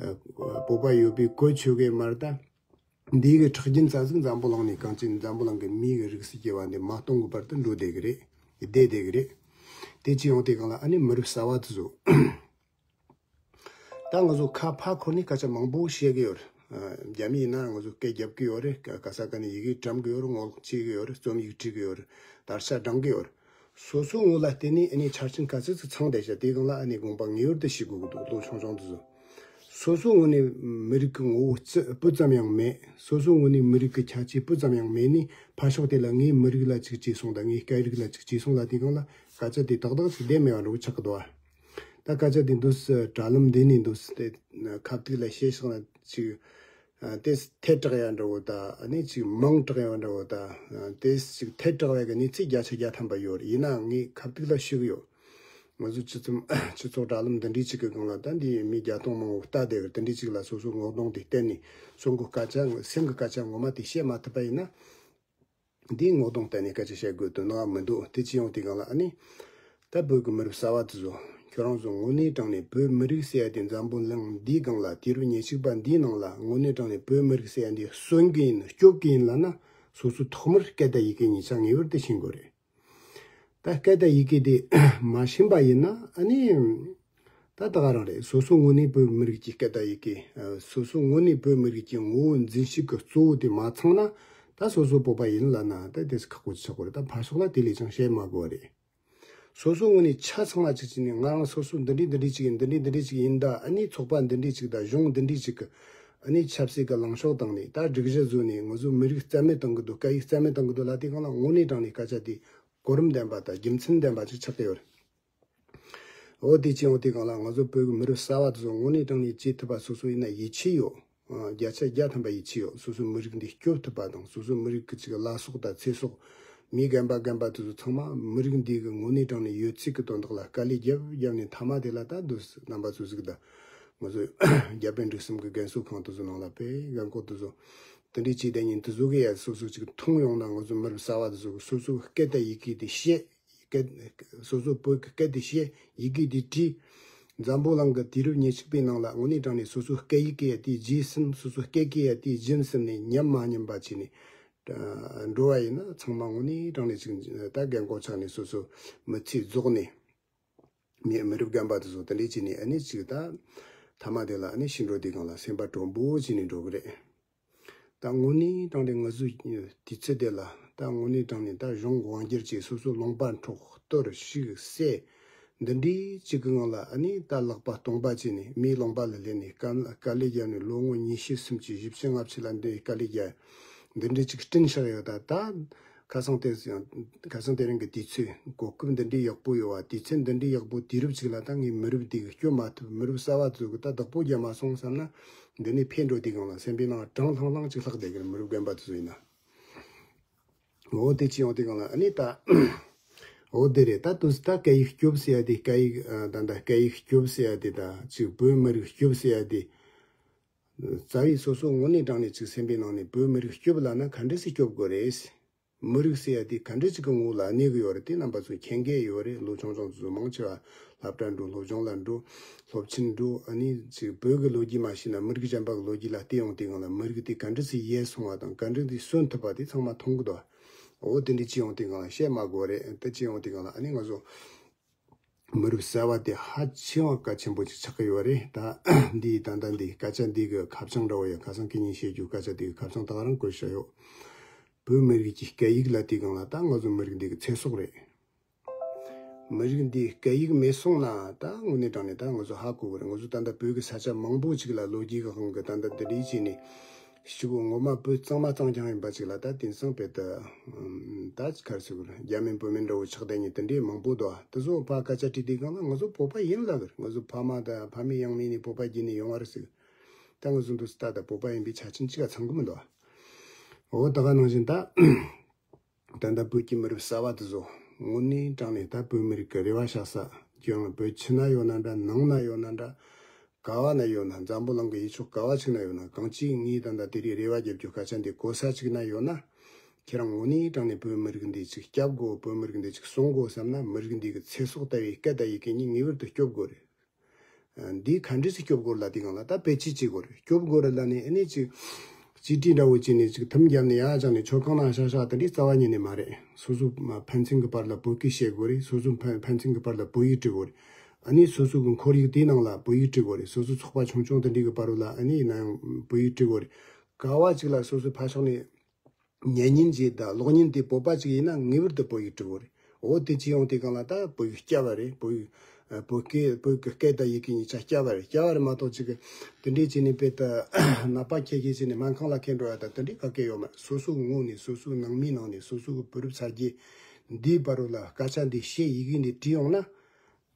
ཨ་བོད་པ་ཡོད་པའི་གོ་ཆོད་གི་མ་རེད་ད། འདི་གི་ཁྲག་རྒྱུན་ཙམ་ཟིག་འཛམ་བུ་གླིང་ནས། གང་ཅི་འཛམ་བུ་གླིང་གི་མི་གི་རིགས་སུ་སྐྱེ་བ་འདི་མ་སྟོང་གི་བར་དུ་འགྲོ་བསྡད་གི་རེད། བསྡད་བསྡད་གི་རེད། དེ་ཅི་ཡོང་དེ་གང་ལ་ཨ་ནི་མི་རབས་གསར་བ་དེ་ཚོ། ད་ང་ཚོ་ཁ་ཕར་འཁོར་ནས་སྐད་ཆ་མང་པོ་བཤད་གི་ཡོད་རེད། ཨ་རྒྱ་མི་ཡིན་ན་ང་ཚོ་སྐད་རྒྱབ་གི་ཡོད་རེད། ག་ག་ས་ག་ནས་ཡི་གེ་བཀྲམ་གི་ཡོད་རེད། ངོ་ལོག་བྱེད་གི་ཡོད་རེད། རྩོམ་ཡིག་བྲིས་གི་ཡོད་རེད། དར་ཆ་བསྒྲེངས་གི་ཡོད་རེད། སོ་སོའི་ངོ་ལ་བལྟས་ནས་ཨ་ནི་ཆ་རྐྱེན་ག་ཚོད་ཅིག་ཚང་བསྡད་ཤག་དེ་སྒང་ལ་ཨ་ནི་དགོངས་པ་ངེས་པར་དུ་ཞུ་དགོས་ཀྱི་འདུག་ལོ་ཆུང་ཆུང་དེ་ཚོ། སོ་སོའི་ངོས་ནས་མི་རིགས་ཀྱི་ངོ་བོ་སྤུ་ཙམ་ཡང་མེད། སོ་སོའི་ངོས་ནས་མི་རིགས་ཀྱི་ཁྱད་ཆོས་སྤུ་ཙམ་ཡང་མེད་ནས། ཕར་ཕྱོགས་དེ་ལ་ངའི་མི་རིགས་ལ་ཅིག་བྱས་སོང་དང་། ངའི་སྐད་རིགས་ལ་ཅིག་བྱས་སོང་ལབ་དུས་སྒང་ལ། སྐད་ཆ་དེ་ཏག་ཏག་ཅིག་བསྡད་མེད་པ་འདྲ་བོ་ཆགས་ཀྱི་འདུག་ཨ། ད་སྐད་ཆ་དེ་འདུག་སེ་དྲ་ལམ་འདི་ནས་འདུག་སེ་དེ་ཁ་ཐུག་ལ་བཤད་བཞག་ན་ཅིག་ཨ་དེ་ཐལ་དྲགས་ཡ་འདྲ་བོ་དང་། ཨ་ནི་ཅིག་མང་དྲགས་ཡ་འདྲ་བོ་དང་། ཨ་དེ་ཅིག་ཐལ་དྲགས་པའི་གི་གནས་ཚུལ་བརྒྱ་ཆ་བརྒྱ་ཐམ་པ་ཡོད་རེད། ཡིན་ནའང་ངས་ཁ་ཐུག་ལ་ཞུ་གི་ཡོད། ང་ཚོ་སྤྱི་ཚོགས་སྤྱི་ཚོགས་དྲ་ལམ་འདི་འདྲའི་ཅིག་གི་སྒང་ལ་ད་འདི་མི་བརྒྱ་སྟོང་མང་བོ་ལྟ་བསྡད་ཡོད། དེ་འདྲའི་ཅིག་ལ་སོ་སོའི་ངོ་གདོང་དེ་བསྟན་ནས་སོ་སོའི་སྐད་ཆ་སེམས་ཀྱི་སྐད་ཆ་ངོ་མ་དེ་བཤད་མ་ཐུབ་པ་ཡིན་ན། འདིའི་ངོ་གདོང་བསྟན་ནས་སྐད་ཆ་བཤད་དགོས་དོན་དག་མི་འདུག་དེ་ཅི་ཡོང་དེ་སྒང་ལ་ཨ་ནི། ད་བོད་ཀྱི་མི་རབས་གསར་བ་དེ་ཚོ། ཁྱོད་རང་ཚོ་དངོས་གནས་དྲང་གནས་བོད་མི་རིགས་ཟེར་ཡ་དེ་འཛམ་བུ་གླིང་འདིའི་སྒང་ལ། དུས་རབས་ཉེར་གཅིག་པ་འདིའི་ནང་ལ་དངོས་གནས་དྲང་གནས་བོད་མི་རིགས་ཟེར་ཡ་འདི་གསོན་གི་ཡིན་སྐྱོབ་གི་ཡིན་ལབ་ན། སོ་སོ་ཐོག་མར་སྐད་དང་ཡི་གེ་གཉིས་ཆ་ངེས་པར་དུ་ཤེས་དགོས་རེད། ད་སྐད་དང་ཡི་གེ་དེ་མ་ཤེས་པ་ཡིན་ན་ཨ་ནི། ད་ད་ག་རང་རེད། སོ་སོ་དངོས་གནས་བོད་མི་རིགས་ཀྱི་སྐད་དང་ཡི་གེ། ཨ་སོ་སོ་དངོས་གནས་བོད་མི་རིགས་ཀྱི་ངོ་བོ་འཛིན་བྱེད་ཀྱི་གཙོ་བོ་དེ་མ་ཚང་ན། ད་སོ་སོ་བོད་པ་ཡིན་ལབ་ན་ད་དེ་ཁག་པོ་ཆགས་པ་རེད། ད་ཕར་ཕྱོགས་ལ་དེ་ལས་ཀྱང་བཤད་མ་དགོས་པ་རེད། སོ་སོ་ངོས་ནས་ཆ་ཚང་མ་ཅིག་བྱས་ནས། ང་རང་སོ་སོ་འདི་འདྲའི་འདི་འདྲའི་ཅིག་ཡིན། འདི་འདྲའི་འདི་འདྲའི་ཅིག་ཡིན། ད་ཨ་ནི་ཚོགས་པ་འདི་འདྲའི་ཅིག་དང་གཞུང་འདི་འདྲའི་ཅིག་གི་ཨ་ནི་ཆབ་སྲིད་ཀྱི་ལངས་ཕྱོགས་སྟེང་ནས། ད་སྒྲིག་གཞི་བཟོས་ནས་ང་ཚོ་མི་རིགས་རྩ་མེད་གཏོང་གི་འདུག་སྐད་ཡིག་རྩ་མེད་གཏོང་གི་འདུག་ལབ་དུས་སྒང་ལ། དངོས་གནས་དྲང་གནས་སྐད་ཆ་དེ་གོ་རིམ་ལྡན་པ་དང་རྒྱུ་མཚན་ལྡན་པ་ཅིག་ཆགས་ཀྱི་ཡོད་རེད། འོ་དེ་ཅི་ཡོང་དུས་སྒང་ལ། ང་ཚོ་བོད་ཀྱི་མི་རབས་གསར་བ་དེ་ཚོ་དངོས་གནས་དྲང་གནས་བྱེད་ཐུབ་པ་སོ་སོ་ཡིན་ན་ཡིད་ཆེས་ཡོད། ཨ། བརྒྱ་ཆ་བརྒྱ་ཐམ་པ་ཡིད་ཆེས་ཡོད། སོ་སོའི་མི་རིགས་འདི་སྐྱོབ་ཐུབ་པ་དང་། སོ་སོའི་མི་རིགས་ཀྱི་ཅིག་བླ་སྲོག་དང་ཚེ་སྲོག་མི་རྒན་པ་རྒན་པ་དེ་ཚོ་ཚང་མ་མི་རིགས་འདི་གི་དངོས་གནས་དྲང་གནས་ཡོད་ཚད་ཀྱི་དོན་དག་ལ་དཀའ་ལས་བརྒྱབ་བརྒྱབ་ནས། མཐའ་མ་དེ་ལ་ད་འདུག་སེ་རྣམ་པ་ཚོ་གཟིགས་དང་། ང་ཚོ་རྒྱ་བལ་འབྲུག་གསུམ་གྱི་རྒན་གསོ་ཁང་དེ་ཚོ་ནང་ལ་དཔེ་རྒན་འཁོགས་དེ་ཚོ་དེ་འདྲའི་ཅིག་བསྡད་ཉིན། དེ་ཚོ་གིས་ཡ་སོ་སོ་ཅིག་མཐོང་ཡོང་ན། ང་ཚོ་མི་རབས་གསར་བ་དེ་ཚོ་གིས་སོ་སོའི་སྐད་དང་ཡི་གེ་དེ་བཤད། སྐད། སོ་སོ་བོད་ཀྱི་སྐད་དེ་བཤད། ཡི་གེ་དེ་བྲིས། འཛམ་བུ་གླིང་གི་དུས་རབས་ཉེར་གཅིག་པའི་ནང་ལ་དངོས་གནས་དྲང་གནས་སོ་སོའི་སྐད་ཡིག་གིས་ཡ་དེ་བརྗེད་ཟིན། སོ་སོའི་སྐད་ཀྱིས་ཡ་དེ་སྦྱིན་ཟིན་ནས། ཉམས་མ་ཉམས་པ་བྱས་ནས་འགྲོ་བ་ཡིན་ན། ཚང་མ་དངོས་གནས་དྲང་གནས་ཅིག་ད་རྒན་འཁོགས་ཆགས་ནས་སོ་སོ་མི་ཚེ་རྫོགས་ནས། མི་མི་རབས་རྒན་པ་དེ་ཚོ་དེ་འདྲས་བྱས་ནས་ཨ་ནི་ཅིག་ད་མཐའ་མ་དེ་ལ་ཨ་ནི་ཤི་འགྲོ་དུས་སྒང་ལ་སེམས་པ་དྲོན་པོ་བྱས་ནས་འགྲོ་གི་རེད། ད་དངོས་གནས་དྲང་གནས་ང་ཚོའི་དུས་ཚོད་དེ་ལ། ད་དངོས་གནས་དྲང་གནས་ད་གཞུང་དབང་སྒྱུར་བྱས། སོ་སོ་ལུང་པ་འཕྲོག་གཏོར་བཤིག་བསད། འདི་འདྲའི་ཅིག་གི་ངང་ལ་ཨ་ནི་ད་ལག་པ་སྟོང་པ་བྱས་ནས། མིའི་ལུང་པ་ལ་སླེབས་ནས་དཀའ་དཀའ་ལས་བརྒྱབ་ནས། ལོ་ངོ་ཉི་ཤུ་སུམ་ཅུ་བཞི་བཅུ་ལྔ་བཅུ་ལ་འདི་དཀའ་ལས་བརྒྱབ། འདི་འདྲའི་ཅིག་བསྐྲུན་བཞག་ཡོད། ད་ད་ཁ་སང་དེ་ཡང་། ཁ་སང་དེ་རིང་གི་དུས་ཚོད་གོ་སྐབས་འདི་འདྲའི་ཡག་པོ་ཡོད་པ། དུས་ཚོད་འདི་འདྲའི་ཡག་པོ་དུས་རབས་ཅིག་ལ་ད་ངས་མི་རབས་འདི་གི་སྐྱོབ་མ་ཐུབ། མི་རབས་གསར་བ་ཚོ་གི་ད་བདག་པོ་རྒྱབ་མ་སོང་བསམ་ན། འདི་ནས་ཕེབས་འགྲོ་དུས་སྒང་ལ་སེམས་པའི་ནང་གྲང་ལྷང་ལྷང་ཅིག་ལྷག་བསྡད་གི་རེད། མི་རབས་རྒན་པ་ཚོ་ཡིན་ན། འོ་དེ་ཅི་ཡོང་དུས་སྒང་ལ་ཨ་ནི་ད། འོ་དེ་རེད། ད་དུས་ད་སྐད་ཡིག་སྐྱོབ་ཟེར་ཡ་དེ། སྐད་ཡིག་ཨ། ད་ད་སྐད་ཡིག་སྐྱོབ་ཟེར་ཡ་དེ། ད་ཅིག་བོད་མི་རིགས་སྐྱོབ་ཟེར་ཡ་དེ། རྩ་བའི་སོ་སོ་དངོས་གནས་དྲང་གནས་ཅིག་སེམས་པའི་ནང་ནས་བོད་མི་རིགས་སྐྱོབ་ལབ་ན་ག་འདྲ་ཞིག་སྐྱོབ་དགོས་རེད། མི་རིགས་ཟེར་ཡ་དེ་ག་འདྲ་ཅིག་གི་ངོ་ལ་གནས་གི་ཡོད་རེད། དེ་རྣམ་པ་ཚོ་མཁྱེན་གྱི་ཡོད་རེད། ལོ་ཆུང་ཆུང་ཚོ་མང་ཆེ་བ་སློབ་གྲྭ་འགྲོ། སློབ་སྦྱོང་ལ་འགྲོ། སློབ་ཆེན་འགྲོ། ཨ་ནི་ཅིག་བོད་ཀྱི་ལོ་རྒྱུས་མ་ཤེས་ན། མི་རིགས་གཞན་པ་གི་ལོ་རྒྱུས་ལ་བལྟས་ཡོང་དུས་སྒང་ལ། མི་རིགས་དེ་ག་འདྲ་ཞིག་ཡལ་སོང་བ་དང་། ག་འདྲ་ཞིག་གསོན་ཐུབ་པ་དེ་ཚང་མ་མཐོང་གི་འདུག་འོ་དེ་འདྲ་ཅི་ཡོང་དུས་སྒང་ལ་བཤད་མ་དགོས་རེད། དེ་ཅི་ཡོང་དུས་སྒང་ལ་ཨ་ནི་ང་ཚོ་མི་རབས་གསར་བ་དེ་ཧ་ཅང་གལ་ཆེན་པོ་ཅིག་ཆགས་ཀྱི་ཡོད་རེད། ད་འདི་ད་ལྟ་འདི་སྐད་ཆ་འདི་གི་ཁ་བྱང་འདྲ་བོ་ཡ། ཁ་སང་ཁེ་ཉིན་བཤད་རྒྱུ་སྐད་ཆ་འདི་གི་ཁ་བྱང་ད་ག་རང་བཀོད་བཞག་ཡོད། བོད་མི་རིགས་ཀྱི་སྐད་ཡིག་ལབ་དུས་སྒང་ལ་ད་ང་ཚོ་མི་རིགས་འདི་གི་ཚེ་སྲོག་རེད། མི་རིགས་འདིའི་སྐད་ཡིག་མེད་སོང་ན་ད་དངོས་གནས་དྲང་གནས་ད་ང་ཚོ་ཧ་གོ་གི་རེད། ང་ཚོ་ད་ལྟ་བོད་ཀྱི་ས་ཆ་མང་པོ་ཅིག་ལ་ལོ་རྒྱུས་ཀྱི་དབང་གིས་ད་ལྟ་འདི་འདྲ་བྱས་ནས། གཅིག་པོ་ངོ་མ་བོད་གཙང་མ་གཙང་རྐྱང་ཡིན་པ་ཅིག་ལ། ད་དེང་སང་བོད་དུ་ད་ག་རེ་ཟེར་དགོས་རེད། རྒྱ་མིན་བོད་མིན་འདྲ་བོ་ཆགས་བསྡད་མཁན་དེ་འདྲའི་མང་པོ་འདུག་དེ་ཚོ་ཕར་སྐད་ཆ་དྲིས་དུས་སྒང་ལ་ང་ཚོ་བོད་པ་ཡིན་ལབ་གི་རེད། ང་ཚོ་ཕ་མ་དང་ཕ་མེས་ཡང་མེས་ནས་བོད་པ་བརྒྱུད་ནས་ཡོང་བ་རེད་ཟེར་གི། ད་ང་ཚོ་འདུག་སེ་ད་ལྟ་བོད་པ་ཡིན་པའི་ཆ་རྐྱེན་གཅིག་ག་ཚང་གི་མི་འདུག་འོ་ད་ག་ནང་བཞིན་ད། ད་ལྟ་བོད་ཀྱི་མི་རབས་གསར་བ་དེ་ཚོ་དངོས་གནས་དྲང་གནས་ད་བོད་མི་རིགས་ཀྱི་རེ་བ་བཞག་ས་ཀྱང་བོད་ཕྱི་ན་ཡོད་ན་འདྲ། ནང་ན་ཡོད་ན་འདྲ། ག་བ་ན་ཡོད་ན། འཛམ་བུ་གླིང་གི་ཡུལ་ཕྱོགས་ག་བ་ཅིག་ན་ཡོད་ན། གང་ཅིའི་ངས་ད་ལྟ་དེ་རིང་རེ་བ་རྒྱབ་རྒྱུ་སྐད་ཆ་འདི་གོ་ས་ཅིག་ན་ཡོད་ན། ཁྱེད་རང་དངོས་གནས་དྲང་གནས་བོད་མི་རིགས་འདི་ཅིག་སྐྱོབ་དགོས། བོད་མི་རིགས་འདི་ཅིག་སྲུང་དགོས་བསམ་ན། མི་རིགས་འདི་གི་ཚེ་སྲོག་ལྟ་བུའི་སྐད་དང་ཡི་གེ་གཉིས་ངེས་པར་དུ་སྐྱོབ་དགོས་རེད། འདི་ག་འདྲ་ཞིག་སྐྱོབ་དགོས་ལབ་དུས་སྒང་ལ། ད་དཔེ་ཅི་བྱེད་དགོས་རེད། སྐྱོབ་དགོས་རེད་ལབ་ནས་ཨ་ནི་ཅིག་གཅིག་སྒྲིལ་འདྲ་བོ་བྱས་ནས་ཅིག་ཐུམ་བརྒྱབ་ནས་ཡར་བཞག་ནས་མཆོད་ཁང་ནང་བཞག་བཞག་དེ་འདྲའི་རྩ་བ་ཉིད་ནས་མ་རེད། སོ་སོ་ཕན་ཚུན་གྱི་བར་ལ་བོད་སྐད་བཤད་དགོས་རེད། སོ་སོ་ཕན་ཕན་ཚུན་གྱི་བར་ལ་བོད་ཡིག་འབྲི་དགོས་རེད། ཨ་ནི་སོ་སོ་གི་ཁོར་ཡུག་དེའི་ནང་ལ་བོད་ཡིག་འབྲི་དགོས་རེད། སོ་སོ་ཚོགས་པ་ཆུང་ཆུང་དེ་འདྲའི་གི་བར་ལ་ཨ་ནི་ཡིན་ན་ཡང་བོད་ཡིག་འབྲི་དགོས་རེད། ག་བ་ཅིག་ལ་སོ་སོའི་ཕ་ཕྱོགས་ནས་ཉན་མཁན་ཅིག་དང་ཀློག་མཁན་དེ་བོད་པ་ཅིག་ཡིན་ན་ངེས་པར་དུ་བོད་ཡིག་འབྲི་དགོས་རེད། འོ་དེ་ཅི་ཡོང་དུས་སྒང་ལ་ད་བོད་ཡིག་སྐྱོབ་པ་རེད། བོད་ཡིག་ཨ། བོད་སྐད། བོད་ཀྱི་སྐད་དང་ཡི་གེ་གཉིས་ཆ་སྐྱོབ་པ་རེད། སྐྱོབ་པ་རེད་མ་གཏོགས་ཅིག་གི་དེ་འདྲས་བྱས་ནས་དཔེ་ད་ནད་པ་ཁྱེར་ཁྱེར་བྱས་ནས་སྨན་ཁང་ལ་ཁྱེར་འགྲོ་ཡ་ད་དེ་འདྲས་ག་གེ་ཡོད་མ་རེད། སོ་སོའི་ངོས་ནས། སོ་སོའི་ནང་མིའི་ནང་ནས། སོ་སོ་གི་བུ་རབས་ཚ་རྒྱུད་འདིའི་བར་རུ་ལ་སྐད་ཆ་འདི་བཤད། ཡི་གེ་འདི་བྲིས་ཡོང་ན།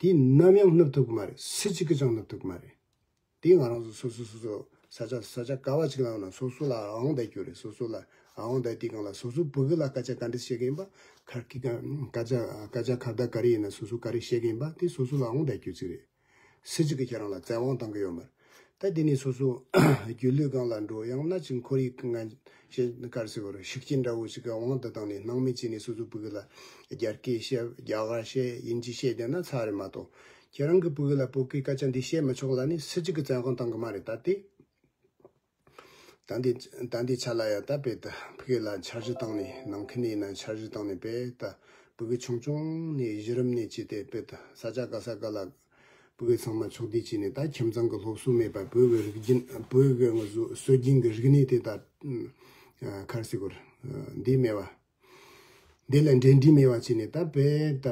དེ་ནམ་ཡང་བསྣུབ་ཐུབ་ཀྱི་མ་རེད། སུ་གཅིག་གིས་ཀྱང་བསྣུབ་ཐུབ་ཀྱི་མ་རེད། དེ་ང་རང་ཚོ་སོ་སོ་སོ་སོ་ས་ཆ་ས་ཆ་ག་བ་ཅིག་ལ་ཡོང་ན་སོ་སོ་ལ་དབང་བསྡད་རྒྱུ་རེད། སོ་སོ་ལ་དབང་བསྡད་དུས་སྒང་ལ་སོ་སོ་བོད་སྐད་ལ་སྐད་ཆ་ག་འདྲ་བཤད་གི་ཡིན་པ། ཁ་སྐད་སྐད་ཆ་སྐད་ཆ་ཁ་བརྡ་ག་རེ་ཡིན་ན་སོ་སོ་ག་རེ་བཤད་གི་ཡིན་པ་དེ་སོ་སོ་ལ་དབང་བསྡད་རྒྱུ་ཅིག་རེད། སུ་གཅིག་གིས་ཁྱེད་རང་ལ་བཙན་དབང་བཏང་གི་ཡོད་མ་རེད། ད་དེ་ནས་སོ་སོ་སྒྱིད་ལུག་སྒང་ལ་འགྲོ། ཡང་ན་ཅིག་ཁོར་ཡུག་གི་ངན་ཤེས་ག་རེ་ཟེར་དགོས་རེད། ཤུགས་རྐྱེན་འདྲ་བོ་ཞིག་གི་དབང་དུ་བཏང་ནས་སྣང་མེད་བྱས་ནས་སོ་སོ་བོད་སྐད་ལ་རྒྱ་སྐད་བཤད། རྒྱ་གར་བཤད། དབྱིན་ཇི་བཤད་བསྡད་ན་ཚར་རེད་མ་གཏོགས། ཁྱེད་རང་གི་བོད་སྐད་ལ་བོད་སྐད་སྐད་ཆ་འདི་བཤད་མི་ཆོག་ལབ་ནས་སུ་གཅིག་གིས་བཙན་དབང་བཏང་གི་མ་རེད། ད་དེ་ད་འདི་ད་འདི་ཆ་ལ་ཡ་ད་དཔེ་ད་བོད་སྐད་ལ་འཆར་གཞི་བཏང་ནས། ནང་ཁུལ་ནས་ཡིན་ན་འཆར་གཞི་བཏང་ནས། དཔེ་ད་བོད་སྐད་ཆུང་ཆུང་ནས་གཞི་རིམ་ནས་བྱས་ཏེ། དཔེ་ད་ས་ཆ་ག་ས་ག་ལ་བོད་སྐད་ཚང་མ་ཕྱོགས་བསྡུས་བྱས་ནས། ད་ཁྱིམ་ཚང་གི་སློབ་གསོ་མེད་པ། བོད་ཀྱི་རིག་རྒྱུན། བོད་ཀྱི་ང་ཚོ་སྲོལ་རྒྱུན་གྱི་རིག་གནས་དེ་ད་ག་རེ་ཟེར་དགོས་རེད། འདི་མེད་པ། འདི་ལ་འབྲེལ་འདྲིས་མེད་པ་བྱས་ནས། ད་བོད་ད་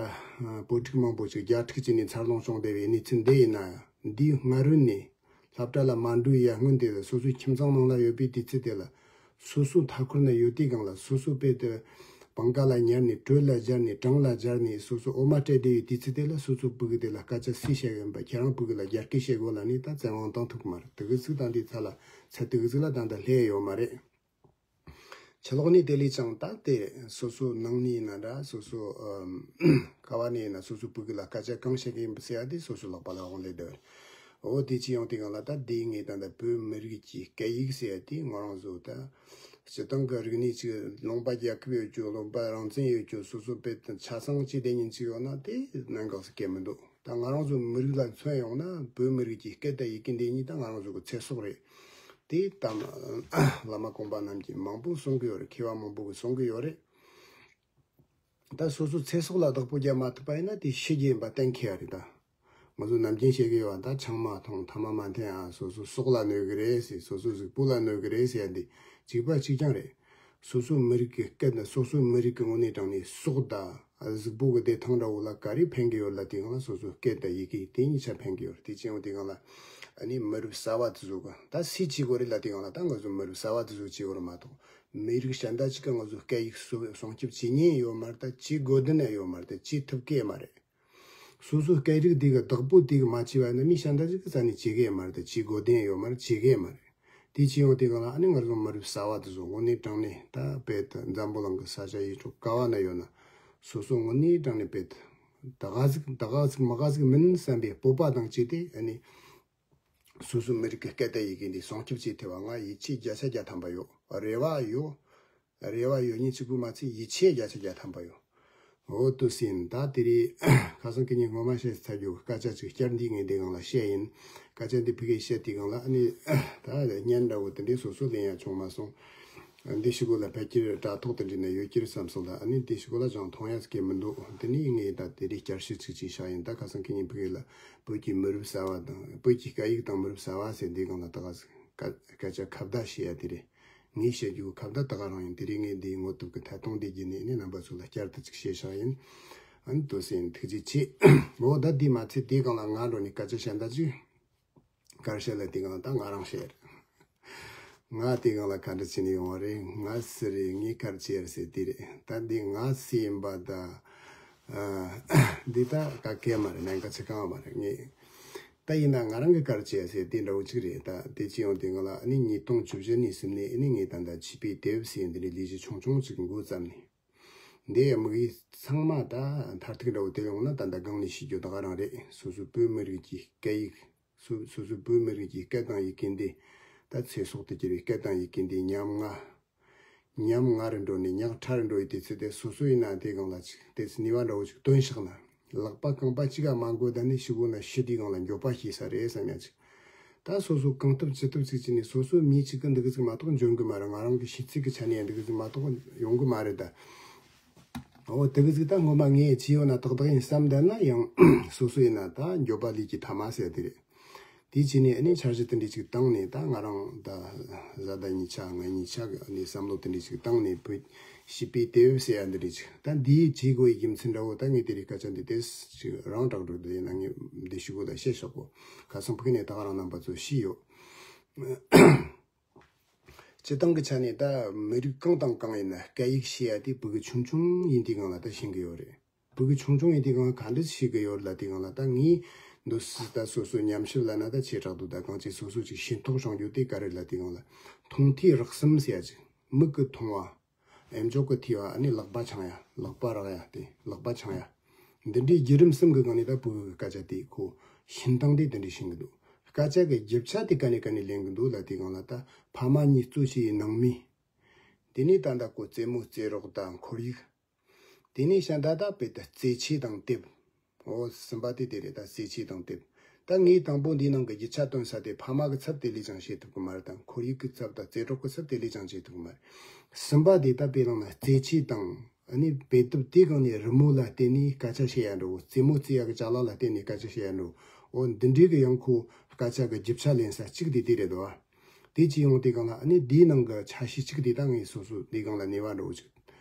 བོད་ཕྲུག་མང་པོ་ཅིག་རྒྱ་ཕྲུག་བྱས་ནས་འཚར་ལོངས་བྱུང་བསྡད་པའི་གནས་ཚུལ་འདི་ཡིན་ན། འདིའི་སྔ་རོལ་ནས་སློབ་གྲྭ་ལ་མ་འགྲོ་ཡ་སྔོན་དེ་ལ་སོ་སོའི་ཁྱིམ་ཚང་ནང་ལ་ཡོད་པའི་དུས་ཚོད་དེ་ལ། སོ་སོའི་མཐའ་འཁོར་ན་ཡོད་དུས་སྒང་ལ། སོ་སོ་དཔེ་དེ་པང་ཁ་ལ་ཉར་ནས་དྲོད་ལ་སྦྱར་ནས་གྲང་ལ་སྦྱར་ནས་སོ་སོ་འོ་མ་སྤྲད་བསྡད་ཡོད་དུས་ཚོད་དེ་ལ། སོ་སོའི་སྤུ་གུ་དེ་ལ་སྐད་ཆ་སུས་བཤད་གི་ཡིན་པ། ཁྱེད་རང་སྤུ་གུ་ལ་རྒྱ་སྐད་བཤད་དགོས་ལབ་ནས་ད་བཙན་དབང་བཏང་ཐུབ་གི་མ་རེད། དེ་གི་ཚིག་ད་འདི་ཚ་ལ་ཚ་དེ་གི་ཚིག་ལ་ད་འདི་ལྷད་ཡོད་མ་རེད། ཕྱི་ལོགས་ནས་དེ་ལས་ཀྱང་ད་དེ་སོ་སོ་ནང་ནས་ཡིན་ན་འདྲ། སོ་སོ་ཨམ་ག་བ་ནས་ཡིན་ན། སོ་སོའི་སྤུ་གུ་ལ་སྐད་ཆ་གང་བཤད་གི་ཡིན་པ་ཟེར་ཡ་དེ་སོ་སོའི་ལག་པ་ལ་འོང་ལས་དེ། འོ་དེ་ཅི་ཡོང་དེ་གང་ལ་ད་དེ་ངས་ད་ལྟ་བོད་མི་རིགས་ཀྱི་སྐད་ཡིག་ཟེར་ཡ་དེ་ང་རང་ཚོ་ད་སྤྱི་བཏང་གི་རིག་གནས་ཅིག་ལུང་པ་རྒྱལ་ཁབ་ཡོད་རྒྱུ། ལུང་པ་རང་བཙན་ཡོད་རྒྱུ། སོ་སོ་དཔེ་ཆ་ཚང་གཅིག་དེ་ཉིད་ཅིག་ཡོད་ན་དེ་གནད་འགག་ཟིག་གལ་མི་འདུག་ད་ང་རང་ཚོ་མི་རིགས་ལ་མཚོན་ཡོང་ན། བོད་མི་རིགས་ཀྱི་སྐད་དང་ཡི་གེ་འདི་གཉིས་ད་ང་རང་ཚོ་གི་ཚེ་སྲོག་རེད། དེ་ད་བླ་མ་གོང་མ་རྣམས་ཀྱིས་མང་པོ་གསུང་གི་ཡོད་རེད། མཁས་པ་མང་པོ་གིས་གསུང་གི་ཡོད་རེད། ད་སོ་སོའི་ཚེ་སྲོག་ལ་བདག་པོ་རྒྱག་མ་ཐུབ་པ་ཡིན་ན་དེ་ཤི་རྒྱུ་ཡིན་པ་གཏན་འཁེལ་བ་རེད། ད་ང་ཚོ་ནམ་རྒྱུན་བཤད་གི་ཡོད་པ། ད་ཆང་མ་འཐུང་ཐ་མག་མ་འཐེན་ཨ། སོ་སོའི་སྲོག་ལ་གནོད་གི་རེད་ཟེར། སོ་སོའི་གཟུགས་པོ་ལ་གནོད་གི་རེད་ཟེར་ཡ་འདི་གཅིག་པ་གཅིག་རྐྱང་རེད། སོ་སོའི་མི་རིགས་ཀྱི་སྐད་དང་། སོ་སོའི་མི་རིགས་ཀྱི་དངོས་གནས་དྲང་གནས་སྲོག་དང་གཟུགས་པོ་གི་བདེ་ཐང་འདྲ་བོ་ལ་ག་རེ་ཕན་གི་ཡོད་ལབ་དུས་སྒང་ལ། སོ་སོའི་སྐད་དང་ཡི་གེ་དེ་གཉིས་ཆ་ཕན་གི་ཡོད་རེད། དེ་ཅི་ཡོང་དུས་སྒང་ལ་ཨ་ནི་མི་རབས་གསར་བ་དེ་ཚོ་གི་ད་སུས་བྱེད་དགོས་རེད་ལབ་དུས་སྒང་ལ། ད་ང་ཚོ་མི་རབས་གསར་བ་དེ་ཚོ་བྱེད་དགོས་རེད་མ་གཏོགས། མི་རིགས་གཞན་དག་ཅིག་གིས་ང་ཚོའི་སྐད་ཡིག་སྲུང་སྲུང་སྐྱོབ་བྱེད་ཉེན་ཡོད་མ་རེད། ད་བྱེད་དགོས་དོན་ཡང་ཡོད་མ་རེད། ད་བྱེད་ཐུབ་ཀྱི་མ་རེད། སོ་སོའི་སྐད་རིགས་འདི་གི་བདག་པོ་དེ་གིས་མ་བྱས་པ་ཡིན་ན། མི་གཞན་དག་ཅིག་གིས་རྩ་ནས་བྱེད་ཀྱི་མ་རེད། ད་བྱེད་དགོས་དོན་ཡང་ཡོད་མ་རེད། བྱེད་ཀྱི་མ་རེད། དེ་བྱེད་ཡོང་དུས་སྒང་ལ་ཨ་ནི་ང་ཚོ་མི་རབས་གསར་བ་དེ་ཚོ་དངོས་གནས་དྲང་གནས་ད་དཔེ་ད་འཛམ་བུ་གླིང་གི་ས་ཆ་ཡུལ་གྲུ་ག་བ་ན་ཡོད་ན། སོ་སོ་དངོས་གནས་དྲང་གནས་དཔེ་ད་ད་ག་ཟིག་ད་ག་ཟིག་མ་ག་ཟིག་མིན་བསམ་པའི་སྤོབས་པ་དང་བཅས་ཏེ། ཨ་ནི་སོ་སོའི་མི་རིགས་ཀྱི་སྐད་དང་ཡི་གེ་འདི་སྲུང་སྐྱོབ་བྱེད་ཐུབ་པ་ང་ཡིད་ཆེས་བརྒྱ་ཆ་བརྒྱ་ཐམ་པ་ཡོད། རེ་བ་ཡོད། རེ་བ་ཡོད་ཉིད་གཅིག་པུ་མ་ཚད་ཡིད་ཆེས་བརྒྱ་ཆ་བརྒྱ་ཐམ་པ་ཡོད། འོ་དུ་ཟིན། ད་དེ་རིང་ཁ་སང་གི་ཉིན་སྔོན་མ་བཤད་ཚར་རྒྱུ་སྐད་ཆ་ཅིག་བསྐྱར་འདི་ངས་འདི་སྒང་ལ་བཤད་ཡིན། སྐད་ཆ་འདི་ཕ་གིར་བཤད་དུས་སྒང་ལ་ཨ་ནི་ད་བརྙན་འདྲ་བོ་དེ་འདྲའི་སོ་སོ་ལེན་ཡ་བྱུང་མ་སོང་། འདི་ཕྱི་གོ་ལ་ཕལ་ཆེར་དྲ་ཐོག་དེ་འདྲ་ན་ཡོད་ཀྱི་རེད་བསམ་སོང་། ད་ཨ་ནི་འདི་ཕྱི་གོ་ལ་ཅང་མཐོང་ཡ་ཟིག་གི་མི་འདུག་དེ་ནས་ངས་ད་དེ་རིང་བསྐྱར་ཞིབ་ཅིག་ཅིག་བྱ་ཡིན། ད་ཁ་སང་གི་ཉིན་ཕ་གི་ལ་བོད་ཀྱི་མི་རབས་གསར་བ་དང་། བོད་ཀྱི་སྐད་ཡིག་དང་མི་རབས་གསར་བ་ཟེར་འདི་སྒང་ལ་ད་ག་སྐད་སྐད་ཆ་ཁ་བརྡ་བྱེད་ཡ་དེ་རེད། ངས་བཤད་རྒྱུ་ཁ་བརྡ་ད་ག་རང་ཡིན། དེ་རིང་ངས་འདིའི་ངོ་དེབ་ཀྱི་ཐད་གཏོང་འདི་བརྒྱུད་ནས་ནི་རྣམ་པ་ཚོ་ལ་བསྐྱར་དུ་ཅིག་བཤད་བཞག་ཡིན། ཨ་ནི་དུ་ཟིན། ཐུགས་རྗེ་ཆེ། འོ་ད་འདི་མ་ཚད་དེའི་སྒང་ལ་ང་འགྲོ་ནས་སྐད་ཆ་གཞན་དག་ཅིག་གར་བཤད་ལ་དེ་གང་ད་ང་རང་བཤད་རེད། ང་དེ་གང་ལ་ག་འདྲ་བྱས་ནས་ཡོང་བ་རེད། ང་སུ་རེད། ངས་གར་བྱས་རེད་ཟེར་དེ་རེད། ད་འདི་ང་སུ་ཡིན་པ་ད། ཨ། འདི་ད་ག་གེ་མ་རེད། ནང་ག་ཆེ་གང་མ་རེད། ངས་ད་ཡིན་ན་ང་རང་གི་གར་བྱས་ཟེར་དེ་འདྲ་བོ་ཅིག་རེད། ད་དེ་ཅི་ཡོང་དེ་གང་ལ་ཨ་ནི་ཉིས་སྟོང་བཅུ་བཞི་ནས་བཟུང་ནས་ཨ་ནི་ངས་ད་ད་བྱིས་པའི་དེབ་ཟེར་འདི་འདྲའི་ལས་གཞི་ཆུང་ཆུང་ཅིག་འགོ་བརྩམས་ནས། འདི་ཡི་དམིགས་ཡུལ་ཚང་མ་ད་མཐར་ཐུག་འདྲ་བོ་དེ་ཡོང་ན་ད་ད་སྒང་ནས་ཤེས་རྒྱུ་ད་ག་རང་རེད། སོ་སོའི་བོད་མི་རིགས་ཀྱི་སྐད་ཡིག་སོ་སོ་སོའི་བོད་མི་རིགས་ཀྱི་སྐད་དང་ཡི་གེ་འདི་ད་ཚེ་སྲོག་ཏུ་གྱུར་བའི་སྐད་དང་ཡི་གེ་འདི་ཉམ་ང་། ཉམ་ང་རུ་འགྲོ་ནས་ཉག་ཕྲ་རུ་འགྲོ་བའི་དུས་ཚོད་དེ། སོ་སོ་ཡིན་ན་དེ་སྒང་ལ་ཅིག་དེ་ནུས་པ་འདྲ་བོ་ཅིག་བཏོན་བཞག་ན། ལག་པ་རྐང་པ་གཅིག་ག་མ་འགོ་ད་ནི་ཕྱི་གོ་ན་ཤི་དུས་སྒང་ལ་འགྱོད་པ་སྐྱེ་ས་རེད་བསམ་ཡ་ཅིག་ད་སོ་སོ་གང་ཐུབ་ཅི་ཐུབ་ཅིག་བྱས་ནས། སོ་སོའི་མི་གཅིག་གི་འདི་གི་ཅིག་མ་གཏོགས་འཇོན་གི་མ་རེད། ང་རང་གི་ཤེས་ཚད་ཀྱི་ཆ་ནས་འདི་གི་ཅིག་མ་གཏོགས་ཡོང་གི་མ་རེད་ད། འོ་དེ་གི་ཅིག་ད་སྔོན་མ་ངས་བྱས་ཡོད་ན་ཏག་ཏག་ཡིན་བསམ་བསྡད་ན་ཡང་། སོ་སོ་ཡིན་ན་ད་འགྱོད་པ་ལས་ཀྱི་ཐ་མ་ཟེར་དེ་རེད། དེ་བྱས་ནས་ཨ་ནི་འཆར་གཞི་དེ་འདྲ་ཅིག་བཏང་ནས། ད་ང་རང་ད་བཟའ་ཟླ་གཉིས་ཆ་ང་གཉིས་ཆ་གི་ཨ་ནི་བསམ་བློ་དེ་འདྲ་ཅིག་བཏང་ནས། བོད་བྱིས་པའི་དེབ་ཟེར་ཡ་འདི་འདྲ་ཅིག་ད་འདིའི་བྱེད་སྒོ་ཡི་རྒྱུ་མཚན་འདྲ་བོ་ད་ངས་དེ་རིང་སྐད་ཆ་འདི་ཏོག་ཙམ་ཅིག་རང་དྲག་འགྲོ་དེ་ཡིན་ན། ངས་འདི་ཕྱི་གོ་ལ་བཤད་ཆོག་གོ། ཁ་སང་ཕ་གི་ནས་ད་ག་རང་རྣམ་པ་ཚོ་ཤེས་ཡོད། སྤྱི་བཏང་གི་ཆ་ནས་ད་མི་རིགས་གང་དང་གང་ཡིན་ན་སྐད་ཡིག་ཤེས་ཡ་དེ་སྤུ་གུ་ཆུང་ཆུང་ཡིན་དུས་སྒང་ལ་ད་ཤེས་གི་ཡོད་རེད། སྤུ་གུ་ཆུང་ཆུང་ཡིན་དུས་སྒང་ག་འདྲ་ཤེས་གི་ཡོད་ལབ་དུས་སྒང་ལ། ད་ངས་འདུག་སེ་ད་སོ་སོ་ཉམས་ཞིབ་ལབ་ན་ད་ཆེ་དྲགས་འདུག་ད་གང་ཅི་སོ་སོ་ཅིག་ཤེས་རྟོགས་བྱུང་རྒྱུ་དེ་ག་རེ་ལབ་དུས་སྒང་ལ། མཐོང་ཐོས་རེག་གསུམ་ཟེར་ཡ་ཅིག་མིག་གིས་མཐོང་བ། ཨེ་མཆོག་གིས་ཐོས་པ། ཨ་ནི་ལག་པ་འཆང་ཡ། ལག་པ་རེག་ཡ་དེ། ལག་པ་འཆང་ཡ། འདི་འདྲའི་བརྒྱུད་རིམ་གསུམ་གྱི་སྒང་ནས་ད་བོད་ཀྱི་སྐད་ཆ་དེ་ཁོ་ཤེས་སྟངས་དེ་འདི་འདྲའི་ཤེས་ཀྱི་འདུག་སྐད་ཆ་གི་རྒྱུ་ཆ་དེ་ག་ནས་ག་ནས་ལེན་གྱི་འདུག་ལབ་དུས་སྒང་ལ། ད་ཕ་མ་གཉིས་གཙོ་བྱས་པའི་ནང་མི། དེ་ནས་ད་ལྟ་ཁོ་རྩེད་མོ་རྩེ་རོགས་དང་ཁོར་ཡུག་དེ་ནས་གཞན་ད་ལྟ་དཔེ་ད་རྩེད་ཆས་དང་དེབ། འོ་གསུམ་པ་དེ་དེ་རེད། ད་རྩེད་ཆས་དང་དེབ། ད་ངས་དང་པོ་འདིའི་ནང་གི་རྒྱུ་ཆ་བཏོན་ས་དེ་ཕ་མ་གི་ཚབ་དེ་ལས་ཀྱང་བྱེད་ཐུབ་ཀྱི་མ་རེད་དང་། ཁོར་ཡུག་གི་ཚབ་དང་རྩེད་གྲོགས་ཀྱི་ཚབ་དེ་ལས་ཀྱང་བྱེད་ཐུབ་ཀྱི་མ་རེད། གསུམ་པ་དེ་ད་དཔེ་བླངས་ན་རྩེད་ཆས་དང་། ཨ་ནི་དཔེ་དེབ་དེའི་སྒང་ནས་རི་མོ་ལ་བརྟེན་ནས་སྐད་ཆ་བཤད་ཡ་འདྲ་བོ། རྩེད་མོ་རྩེ་ཡ་གི་ཅ་ལག་ལ་བརྟེན་ནས་སྐད་ཆ་བཤད་ཡ་འདྲ་བོ། འོ་འདི་འདྲའི་གི་ཡང་ཁོ་སྐད་ཆ་གི་རྒྱུ་ཆ་ལེན་ས་གཅིག་དེ་དེ་རེད་དོ། དེ་ཅི་ཡོང་དེ་སྒང་ལ་ཨ་ནི་དེའི་ནང་གི་ཆ་ཤས་གཅིག་དེ་ད་ངས་སོ་སོ་དེའི་སྒང་ལ་ནུས་པ་འདྲ་བོ་ཅིག་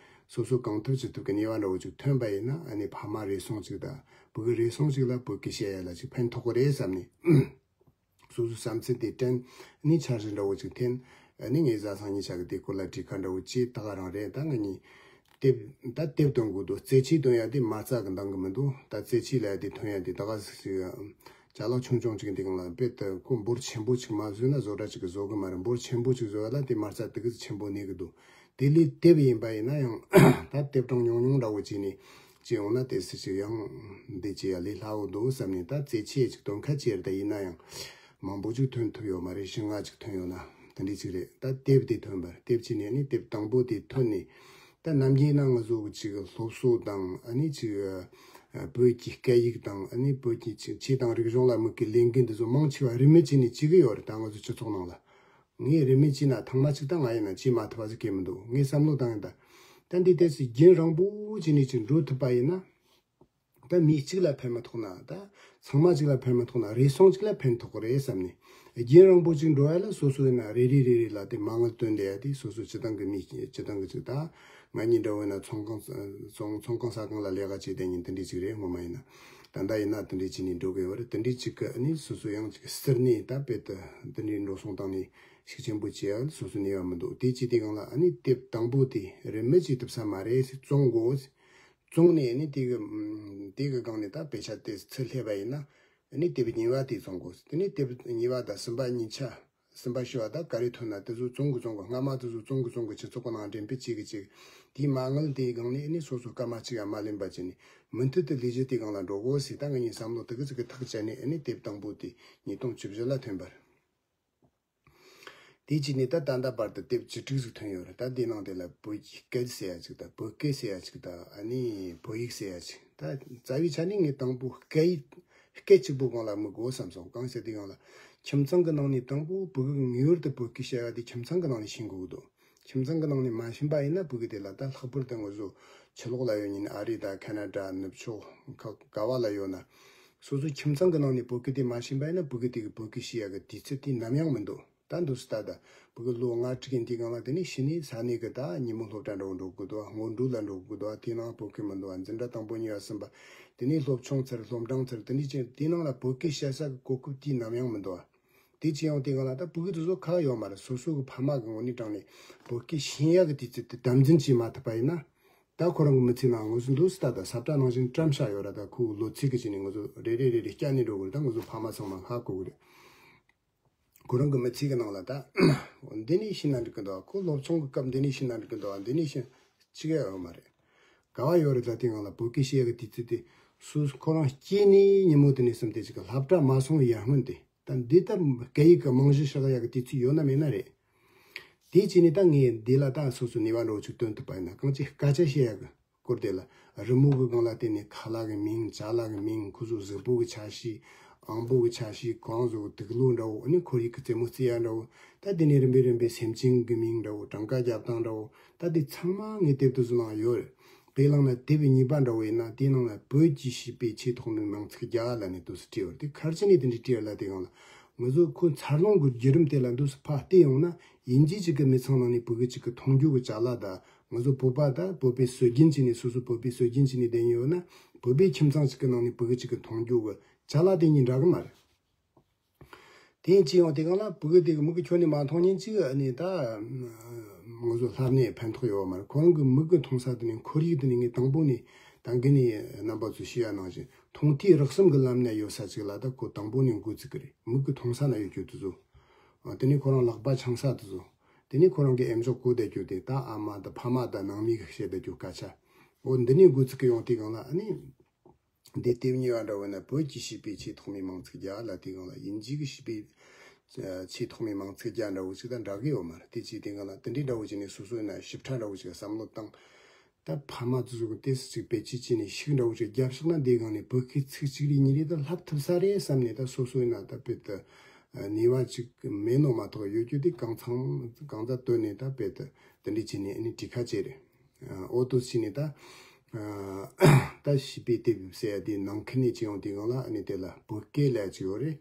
སོ་སོ་གང་ཐུབ་ཅི་ཐུབ་ཀྱི་ནུས་པ་འདྲ་བོ་ཅིག་ཐོན་པ་ཡིན་ན། ཨ་ནི་ཕ་མ་རེ་ཟུང་ཅིག་དང་བུ་གུ་རེ་ཟུང་ཅིག་ལ་བོད་སྐད་བཤད་ཡ་ལ་ཅིག་ཕན་ཐོགས་གི་རེད་བསམ་ནས། སོ་སོའི་བསམ་ཚུལ་དེ་དྲན། ནི་འཆར་གཞི་འདྲ་བོ་ཅིག་འཐེན། ནི་ངའི་བཟའ་ཚང་གཉིས་ཆ་གི་དེ་སྐོར་ལ་གྲོས་ཁ་འདྲ་བོ་བྱས། ད་ག་རང་རེད། ད་ང་གཉིས་དེབ། ད་དེབ་འདོན་དགོས་འདུག་རྩེད་ཆས་འདོན་ཡ་དེ་མ་རྩ་གི་འདང་གི་མི་འདུག་ད་རྩེད་ཆས་ལ་ཡ་དེ་ཐོན་ཡ་དེ་ད་ག་ཟིག་ཅིག་ཅ་ལག་ཆུང་ཆུང་ཅིག་འདི་གང་ལ་དཔེ་ད་ཁོ་འབོར་ཆེན་པོ་ཅིག་མ་བཟོས་ན་བཟོ་གྲྭ་ཅིག་གི་བཟོ་གི་མ་རེད། འབོར་ཆེན་པོ་ཅིག་བཟོ་ཡ་ལ་དེ་མ་རྩ་དེ་གི་ཆེན་པོ་གནས་གི་འདུག་དེ་ལས་དེབ་ཡིན་པ་ཡིན་ན་ཡང་ད་དེབ་གྲངས་ཉུང་ཉུང་འདྲ་བོ་བྱས་ནས་བྱས་ཡོང་ན་དེ་སྲིད་ཅིག་ཡང་འདི་བྱས་ཡ་ལས་སླ་བོ་འདུག་བསམ་ནས། ད་རྩེད་ཆས་ཅིག་འདོན་ཁ་ཆེ་རེད། ད་ཡིན་ན་ཡང་མང་པོ་ཅིག་ཐོན་ཐུབ་ཡོད་མ་རེད། བཞི་ལྔ་ཅིག་ཐོན་ཡོད་ན་དེ་འདྲ་ཅིག་རེད། ད་དེབ་དེ་ཐོན་པར་དེབ་བྱས་ནས་ནི་དེབ་དང་པོ་དེ་ཐོན་ནས། ད་ནམ་རྒྱུན་ན་ང་ཚོ་ཅིག་སློབ་གསོ་དང་། ཨ་ནི་ཅིག་བོད་ཀྱི་སྐད་ཡིག་དང་། ཨ་ནི་བོད་ཀྱི་ཅིག་ཆོས་དང་རིག་གཞུང་ལ་དམིགས་ཀྱི་ལས་འགུལ་འདི་ཚོ་མང་ཆེ་བ་རིན་མེད་བྱས་ནས་བྱེད་ཀྱི་ཡོད་རེད། ད་ང་ཚོ་སྤྱི་ཚོགས་ནང་ལ། ངས་རིན་མེད་བྱས་ན་ཐེངས་མ་གཅིག་ད་ང་ཡིན་ན་བྱས་མ་ཐུབ་པ་ཟིག་གས་མི་འདུག་ངས་བསམ་བློ་བཏང་ཡིན། ད་ད་འདི་ཏོག་ཙམ་རྒྱུན་རིང་པོ་བྱས་ནས་ཅིག་འགྲོ་ཐུབ་པ་ཡིན་ན། ད་མི་གཅིག་ལ་ཕན་མི་ཐོགས་ན། ད་ཚང་མ་གཅིག་ལ་ཕན་མི་ཐོགས་ན་རེ་ཟུང་གཅིག་ལ་ཕན་ཐོགས་གི་རེད་བསམ་ནས། རྒྱུན་རིང་པོ་ཅིག་འགྲོ་ཡ་ལ་སོ་སོ་ཡིན་ན་རེ་རེ་རེ་རེ་ལ་དེ་མ་དངུལ་བཏོན་བསྡད་ཡ་དེ་སོ་སོ་སྤྱི་བཏང་གི་མི་སྤྱི་བཏང་གི་ཅིག་ད་ང་གཉིས་འདྲ་བོ་ཡིན་ན་ཚོང་ཁང་ཚོང་ཚོང་ཁང་ཟ་ཁང་ལ་ལས་ཀ་བྱས་བསྡད་མཁན་དེ་འདྲ་ཅིག་རེད། སྔོན་མ་ཡིན་ན། ད་ལྟ་ཡིན་ན་དེ་འདྲ་བྱས་ནས་འགྲོ་གི་ཡོད་རེད། དེ་འདྲ་ཅིག་གི་ཨ་ནི་སོ་སོ་ཡང་ཅིག་ཟུར་ནས་ད་དཔེ་དེ་དེ་འདྲའི་འགྲོ་སོང་བཏང་ནས་ཤུགས་ཆེན་པོ་བྱེད་ཡ་སོ་སོ་ནུས་པ་མི་འདུག་དེ་བྱས་དེ་སྒང་ལ་ཨ་ནི་དེབ་དང་པོ་དེ་རིན་མེད་བྱེད་ཐུབ་ས་མ་རེད་ཟེར། བཙོང་དགོས། བཙོང་ནས་ནི་དེ་གི་ཨམ། དེ་གི་སྒང་ནས་ད་དཔེ་ཆ་དེ་ཚུར་སླེབས་པ་ཡིན་ན། ནི་དེབ་གཉིས་པ་དེ་བཙོང་དགོས། དེ་ནས་དེབ་གཉིས་པ་དང་གསུམ་པ་གཉིས་ཆ། གསུམ་པ་བཞི་པ་ད་ག་རེ་ཐོན་ན་དེ་ཚོ་བཙོང་གི་བཙོང་གི། སྔ་མ་དེ་ཚོ་བཙོང་གི་བཙོང་གི་སྤྱི་ཚོགས་ཀྱི་ནང་འགྲེམས་སྤེལ་བྱེད་གི་བྱེད་གི། དེའི་མ་དངུལ་དེའི་སྒང་ནས་ནི་སོ་སོ་སྐར་མ་གཅིག་ཡང་མ་ལེན་པ་བྱས་ནས་མུ་མཐུད་དུ་ལས་གཞི་དེའི་སྒང་ལ་འགྲོ་དགོས་ཟེར། ད་ངེད་གཉིས་བསམ་བློ་དེ་གི་ཅིག་གི་ཐག་བཅད་ནས་ནི་དེབ་དང་པོ་དེ་ཉིས་སྟོང་བཅུ་བཞི་ལ་ཐོན་པ་རེད། དེ་བྱས་ནས་ད་ད་ལྟ་བར་དུ་དེབ་བཅུ་དྲུག་ཟིག་ཐོན་ཡོད་རེད། ད་དེའི་ནང་དེ་ལ་བོད་ཀྱི་སྐད་ཟེར་ཡ་ཅིག་དང་། བོད་སྐད་ཟེར་ཡ་ཅིག་དང་། ཨ་ནི་བོད་ཡིག་ཟེར་ཡ་ཅིག་ད་རྩ་བའི་ཆ་ནས་ངས་དང་པོ་སྐད་ཡིག་སྐད་གཅིག་པོ་སྒང་ལ་དམིགས་དགོས་བསམ་སོང་། གང་ཟེར་དུས་སྒང་ལ་ཁྱིམ་ཚང་གི་ནང་ནས་དང་པོ་བོད་ཡིག་ངེས་པར་དུ་བོད་སྐད་བཤད་ཡ་དེ་ཁྱིམ་ཚང་གི་ནང་ནས་ཤེས་དགོས་ཀྱི་འདུག་ཁྱིམ་ཚང་གི་ནང་ནས་མ་ཤེས་པ་ཡིན་ན་བོད་སྐད་དེ་ལ། ད་ལྷག་པར་དུ་ང་ཚོ་ཕྱི་ལོགས་ལ་ཡོད་མཁན་ཨ་རི་དང་ཁ་ན་ཌ། ནུབ་ཕྱོགས་ག་ག་བ་ལ་ཡོད་ན། སོ་སོའི་ཁྱིམ་ཚང་གི་ནང་ནས་བོད་སྐད་དེ་མ་ཤེས་པ་ཡིན་ན་བོད་སྐད་དེ་གི་བོད་སྐད་བཤད་ཡ་གི་དུས་ཚོད་དེ་ནམ་ཡང་མི་འདུག་ད་འདུག་སེ་ད་ད་བོད་སྐད་ལོ་ལྔ་དྲུག་ཡིན་དུས་སྒང་ལ། དེ་ནས་གཞི་ནས་ས་གནས་གི་ད་ཉིན་མོ་སློབ་གྲྭ་འདྲ་བོ་འགྲོ་དགོས་འདུག་སྔོན་འགྲོ་ལ་འགྲོ་དགོས་འདུག་དེའི་ནང་བོད་སྐད་མི་འདུག་འཛིན་གྲྭ་དང་པོ་གཉིས་པ་གསུམ་པ། དེ་ནས་སློབ་ཆུང་ཚར། སློབ་འབྲིང་ཚར། དེ་ནས་ཅི་དེའི་ནང་ལ་བོད་སྐད་བཤད་ས་གི་གོ་སྐབས་དེ་ནམ་ཡང་མི་འདུག་དེ་བྱས་ཡོང་དུས་སྒང་ལ་ད་བོད་སྐད་དེ་ཚོ་ཁག་ཡོད་མ་རེད། སོ་སོ་གི་ཕ་མ་གི་ངོས་ནས་དྲངས་ནས་བོད་སྐད་ཤེས་ཡ་གི་དུས་ཚོད་དེ་དམ་འཛིན་བྱེད་མ་ཐུབ་པ་ཡིན་ན། ད་ཁོ་རང་གི་མི་ཚེ་ནང་ང་ཚོ་འདུག་སེ་ད་ད་ས་བཀྲ་ནང་བཞིན་བཀྲམ་བཞག་ཡོད་ར། ད་ཁོ་ལོ་ཚིགས་ཀྱི་ཆ་ནས་ང་ཚོ་རེ་རེ་རེ་རེ་བསྐྱལ་ནས་འགྲོ་དགོས་རེད། ད་ང་ཚོ་ཕ་མ་ཚང་མ་ཧ་གོ་གི་རེད། ཁོ་རང་གི་མི་ཚེ་གི་ནང་ལ་ད་འདི་ནས་ཤེས་ན་འགྲིག་གི་འདུག་ཁོ་སློབ་ཆུང་གི་སྐབས་འདི་ནས་ཤེས་ན་འགྲིག་གི་འདུག་འདི་ནས་ཤེས་ཅི་ག་ཡོད་མ་རེད། ག་བ་ཡོད་རེད། ད་དེ་སྒང་ལ་བོད་སྐད་བཤད་ཡ་གི་དུས་ཚོད་དེ་སུ་ཁོ་རང་སྐྱེས་ནས་ཉིན་མོ་དེ་ནས་བཟུང་སྟེ་ཅིག་གི་སློབ་གྲྭ་མ་སོང་བའི་ཡར་སྔོན་དེ། ད་འདི་ལྟར་སྐད་ཡིག་གི་རྨང་གཞི་བཞག་ཡག་གི་དུས་ཚོད་ཡོད་ན་མེད་ན་རེད། དེ་བྱས་ནས་ད་ངས་འདི་ལ་ད་སོ་སོ་ནུས་པ་འདྲ་བོ་ཅིག་བཏོན་ཐུབ་པ་ཡིན་ན། གང་ཅི་སྐད་ཆ་བཤད་ཡག་གི་སྐོར་དེ་ལ་རི་མོ་གི་སྒང་ལ་བལྟས་ནས་ཁ་ལག་གི་མིང་ཅ་ལག་གི་མིང་ཁོ་ཚོ་གཟུགས་པོ་གི་ཆ་ཤས། ཨང་པོ་གི་ཆ་ཤས། ཁོ་རང་ཚོ་གི་དུག་ལོག་འདྲ་བོ། ཨ་ནི་ཁོར་ཡུག་གི་རྩེད་མོ་རྩེ་ཡག་འདྲ་བོ། ད་དེ་ནས་རིམ་པས་རིམ་པས་སེམས་ཅན་གི་མིང་འདྲ་བོ། གྲངས་ཀ་རྒྱབ་སྟངས་འདྲ་བོ། ད་དེ་ཚང་མ་ངས་དེབ་དེ་ཚོ་ནང་ཡོད་རེད། དཔེ་བླངས་ན་དེབ་གཉིས་པ་འདྲ་བོ་ཡིན་ན་དེའི་ནང་ལ་བོད་ཀྱི་བྱིས་པའི་ཆེས་ཐོག་མའི་མིང་ཚིག་བརྒྱ་ལབ་ནས་འདུག་སེ་བྲིས་ཡོད་རེད། དེ་ག་རེ་བྱས་ནས་དེ་འདྲ་བྲིས་ཡོད་ལབ་དུས་སྒང་ལ། ང་ཚོ་ཁོའི་འཚར་ལོངས་ཀྱི་བརྒྱུད་རིམ་དེ་ལ་འདུག་སེ་ཕར་བལྟས་ཡོང་ན། དབྱིན་ཇི་གཅིག་གི་མི་ཚང་ནང་ནས་བོད་སྐད་གཅིག་གི་མཐོང་རྒྱུ་གི་ཅ་ལག་དང་། ང་ཚོ་བོད་པ་དང་བོད་པའི་སྲོལ་རྒྱུན་བྱས་ནས་སོ་སོ་བོད་པའི་སྲོལ་རྒྱུན་བྱས་ནས་བསྡད་ཡོད་ན། བོད་པའི་ཁྱིམ་ཚང་གཅིག་གི་ནང་ནས་བོད་སྐད་གཅིག་གི་མཐོང་རྒྱུ་གི་ཅ་ལག་དེ་གཉིས་འདྲ་གི་མ་རེད། དེ་ཡིན་ཅི་ཡང་དེ་སྒང་ལ་བོད་སྐད་དེ་གི་མིག་གི་ཁྱོན་ནས་མ་མཐོང་མཁན་ཅིག་ཨ་ནི་ད་ང་ཚོ་ལྷབ་ནས་ཕན་ཐོགས་ཡོད་མ་རེད། ཁོ་རང་གི་མིག་གི་མཐོང་ས་དེ་ནས། ཁོར་ཡུག་དེ་ནས་ངས་དང་པོ་ནས། ད་གིན་ནས་རྣམ་པ་ཚོས་ཤེས་ཡ་ནང་བཞིན་མཐོང་ཐོས་རེག་གསུམ་གི་ལམ་ནས་ཡོད་ས་ཅིག་ལ་ད་ཁོ་དང་པོ་ནས་འགོ་བཙུགས་གི་རེད། མིག་གི་མཐོང་ས་ན་ཡོད་རྒྱུ་དེ་ཚོ། དེ་ནས་ཁོ་རང་ལག་པ་འཆང་ས་དེ་ཚོ། དེ་ནས་ཁོ་རང་གི་ཨེམ་ཆོག་གོ་བསྡད་རྒྱུ་དེ། ད་ཨ་མ་དང་ཕ་མ་དང་ནང་མི་གི་བཤད་བསྡད་རྒྱུ་སྐད་ཆ། འོ་འདི་ནས་འགོ་བཙུགས་གི་ཡོང་དུས་སྒང་ལ་ཨ་ནི། འདི་དེབ་གཉིས་པ་འདྲ་བོ་ན་བོད་ཀྱི་བྱིས་པའི་ཆེས་ཐོག་མའི་མིང་ཚིག་བརྒྱ་ལབ་དུས་སྒང་ལ། དབྱིན་ཇི་གི་བྱིས་པའི་ཆེས་ཐོག་མའི་མིང་ཚིག་བརྒྱ་འདྲ་བོ་ཅིག་དང་འདྲ་གི་ཡོད་མ་རེད། དེ་བྱས་དུས་སྒང་ལ་དེ་འདྲའི་འདྲ་བོ་ཅིག་ནས་སོ་སོ་ཡིན་ན་ཞིབ་ཕྲ་འདྲ་བོ་ཅིག་བསམ་བློ་བཏང་། ད་ཕ་མ་ཚོ་གི་ཏོག་ཙམ་ཅིག་བེད་སྤྱོད་བྱས་ནས་ཤུགས་འདྲ་བོ་ཅིག་བརྒྱབ་བཞག་ན། འདི་སྒང་ནས་བོད་སྐད་ཚིག་གཅིག་རེ་གཉིས་རེ་ད་ལྷབ་ཐུབ་ས་རེད་བསམ་ནས། ད་སོ་སོ་ཡིན་ན་ད་དཔེ་ད་ནུས་པ་ཅིག་མེད་ནོ་མ་གཏོགས་ཡོད་རྒྱུ་དེ་གང་ཚང་གང་ཙམ་བཏོན་ནས་ད་དཔེ་ད་དེ་འདྲ་བྱས་ནས་ཨ་ནི་བྲིས་ཁ་བྱས་རེད། ཨོ་ཏོ་ཕྱིན་ནས་ད། ད་བྱིས་པའི་དེབ་ཟེར་ཡ་དེ་ནང་ཁུལ་ནས་ཅི་ཡོང་དུས་སྒང་ལ་ཨ་ནི་དེ་ལ་བོད་སྐད་ལབ་ཅིག་ཡོད་རེད།